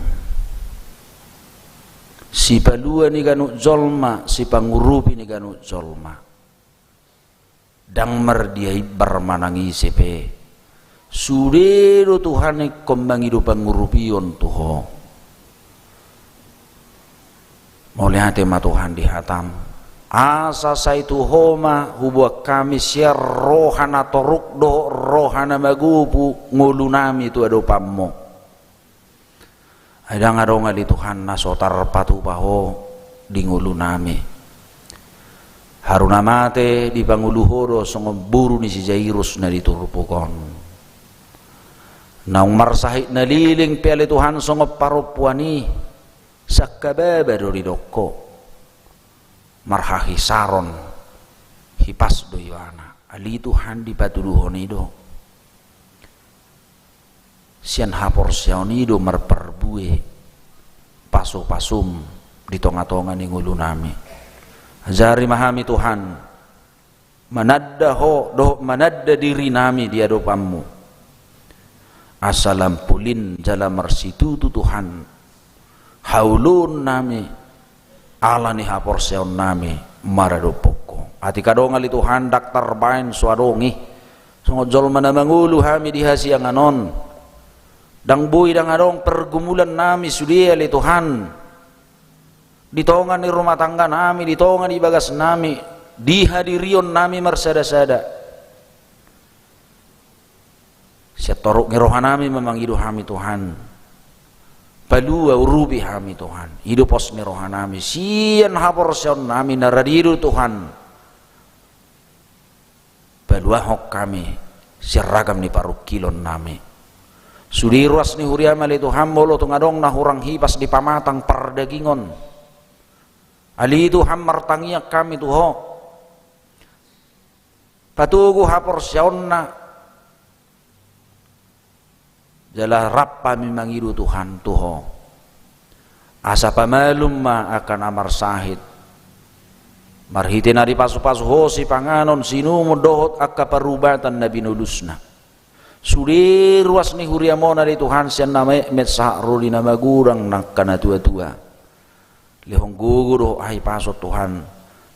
sipalua ni ganup jolma, sipangurupi ni ganup jolma. Ndang mardia imbar manang ise pe. Sude do Tuhan ingkon mangido pangurupion tu Ho. Mauliate ma Tuhan di hataM. Asa sai tu Ho ma huboan hami sian roha na toruk dohot roha na magopu ngolunami tu adopanMu. Ai ndang adong ale Tuhan na so tarpatupa Ho di ngolunami. Haru na mate dipangolu Ho do songon boru ni si Jairus na di turpuk on. Naung marsahit na leleng pe ale Tuhan songon parompuan i, sangkababa do didok Ho. Marhahisaron, hipas do ibana. Ale Tuhan, dipatuduhon i do. Sian haporseaon i do marparbue pasu-pasuM di tonga-tonga ni ngolunami. Ajari ma hami Tuhan, mananda Ho dohot mananda dirinami di adopanMu. Asa lam polin jala marsitutu Tuhan haoloonnami, ala ni haporseaonnami maradophon Ho. Atik adong ale Tuhan, ndang tarbaen so adong i. Songon jolma na mangolu hami di hasiangan on. Ndang boi ndang adong pergumulannami sude ale Tuhan. Di tonga ni rumah tangganami, di tonga ni bagasnami, di hadirionnami marsada-sada. Sian toruk ni rohanami ma mangido hami Tuhan. Palua, urupi hami Tuhan. I do pos ni rohanami. Sian haporseaonnami na radi do Tuhan, paluahon hami sian ragam ni parungkilonnami. Sude ruas ni huriaM ale Tuhan, molo tung adong na hurang hipas di pamatang pardagingon, ale Tuhan, martangiang hami tu Ho. Patogu haporseaonna. Jala rap hami mangido Tuhan tu Ho, asa pamalum ma angka na marsahit marhite na dipasu-pasu Ho sipanganon, siinumon dohot angka parubatan na binolusna. Sude ruas ni huriaM on ale Tuhan, sian na metmet sahat ro di na magodang nang angka na tua-tua. Lehon gogo dohot hahipason Tuhan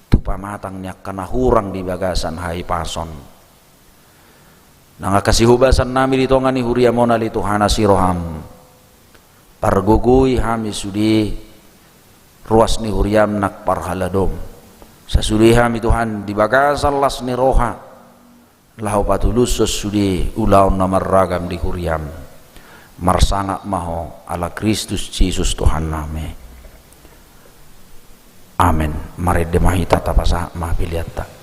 tu pamatang ni angka na hurang di bagasan hahipason. Nang angka sihobasannami di tonga ni huriaM on ale Tuhan, asi rohaM. Pargogoi hami sude ruas ni huriaM nang parhaladoM. Sasude hami Tuhan di bagasan las ni roha laho patulushon sude ulaon na marragam di huriaM. Marsangap ma ho ala Kristus Jesus Tuhannami. Amen. Marende ma hita, tapasahat ma peleanta.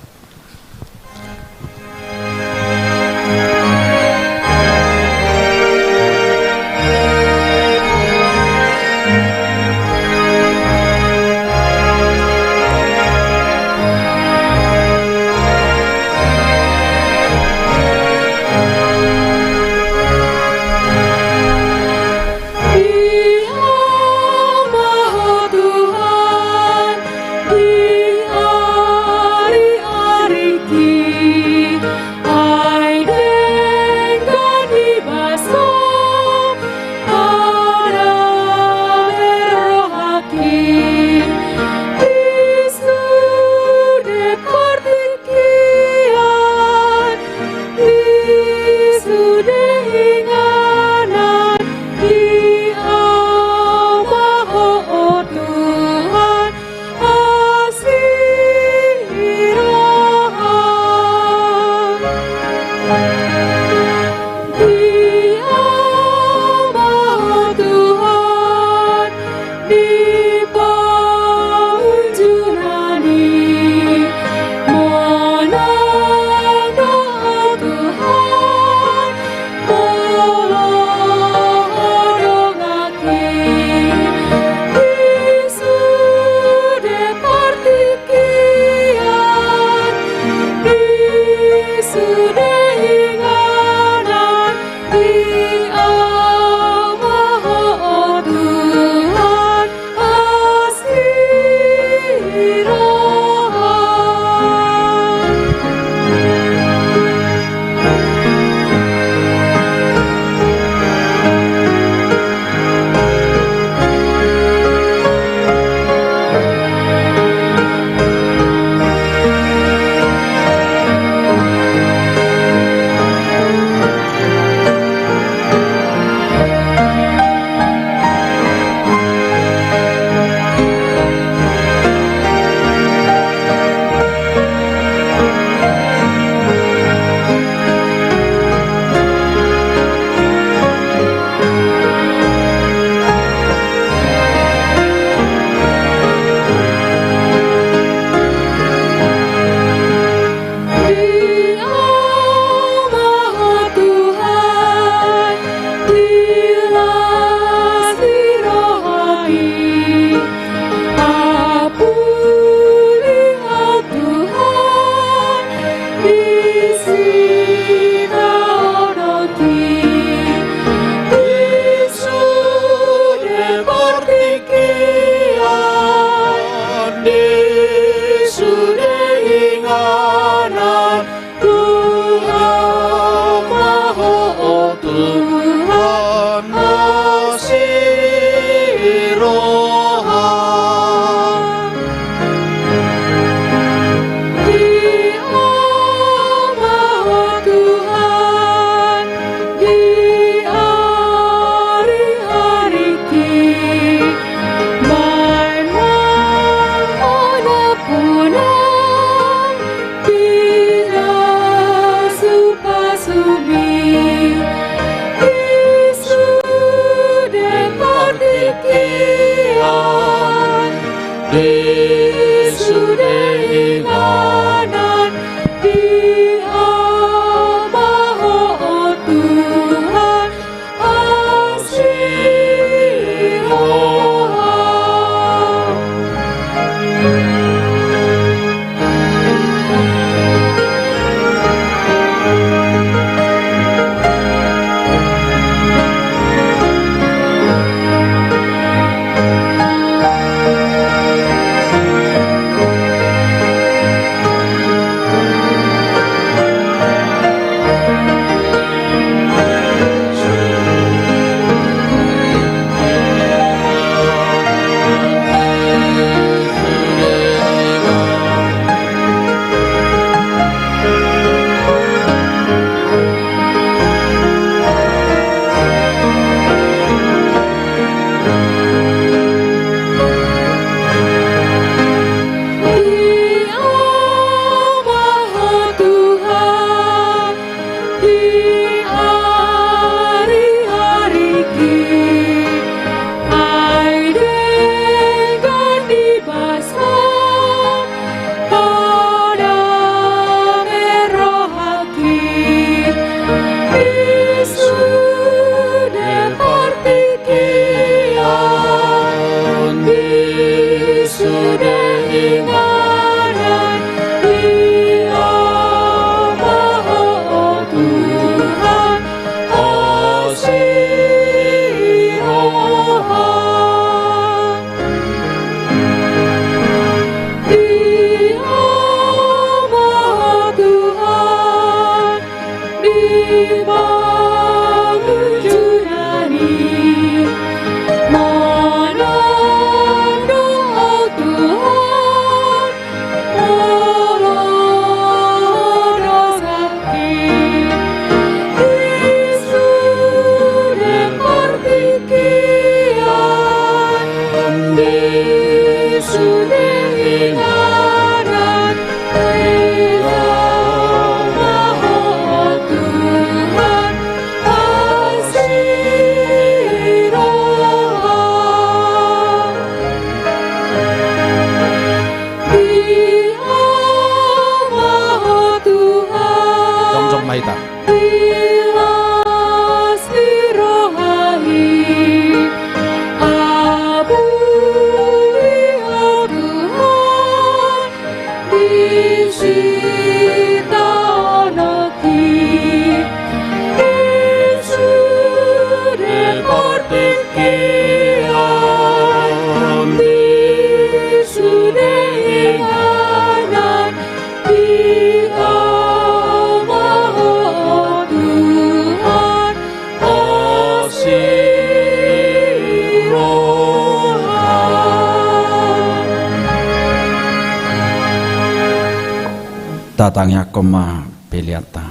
Tatangiangkon ma peleanta.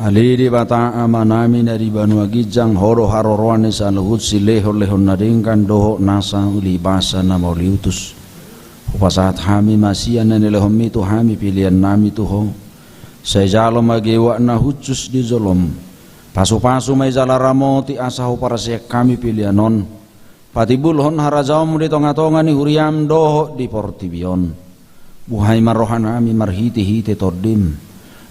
Ale Debata Amanami na di banua ginjang, Ho do haroroan ni saluhut silehonlehon na denggan dohot nasa ulibasa na mauliutus. Hupasahat hami ma sian na nilehonMi tu hami peleannami tu Ho. Sai jalo ma geuak na hushus di joloM. Pasupasu ma i jala ramoti asa huparseak hami pelean on. Patimbulhon harajaonMu di tongatonga ni huriaM dohot di portibi on. Buhai ma rohanami marhitehite TondiM.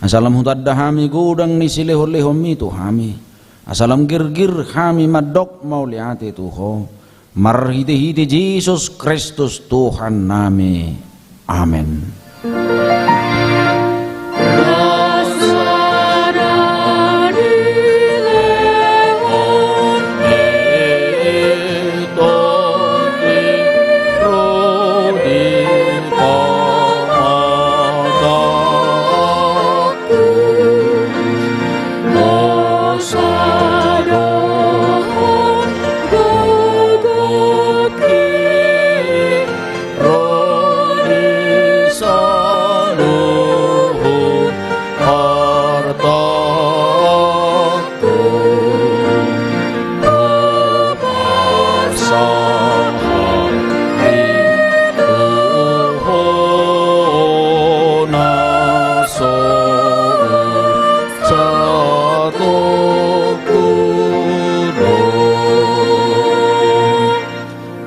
Asa lam hutanda hami godang ni silehonlehonMi tu hami. Asa lam girgir hami mandok mauliate tu Ho. Marhitehite Jesus Kristus Tuhannami. Amen.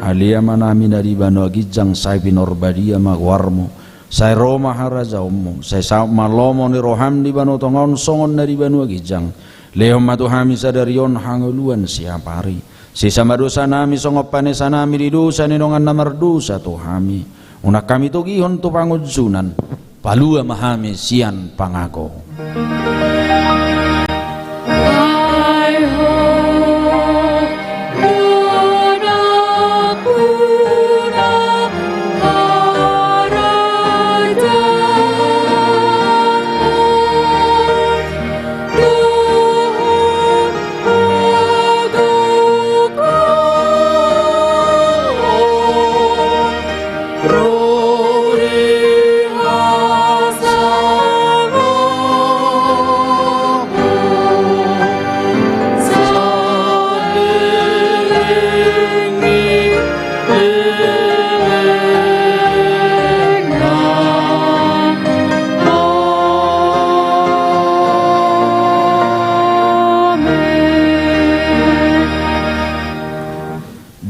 Ale Amanami na di banua ginjang, sai pinarbadia ma goarMu, sai ro ma harajaonMu, sai saut ma lomo ni rohaM di banua tonga on songon na di banua ginjang. Lehon ma tu hami sadari on hangoluan siapari. Sesa ma dosanami songon panesanami di dosa ni dongan na mardosa tu hami. Unang hami togihon tu pangunjunan. Palua ma hami sian pangago.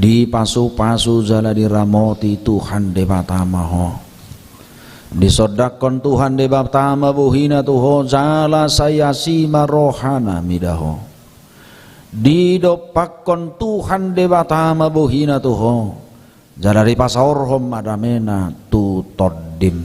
Dipasupasu jala diramoti Tuhan Debata ma ho. Disondangkon Tuhan Debata ma bohiNa tu ho jala sai asi ma rohaNa mida ho. Didompakkon Tuhan Debata ma bohiNa tu ho jala dipasaorhon ma dameNa tu tondim.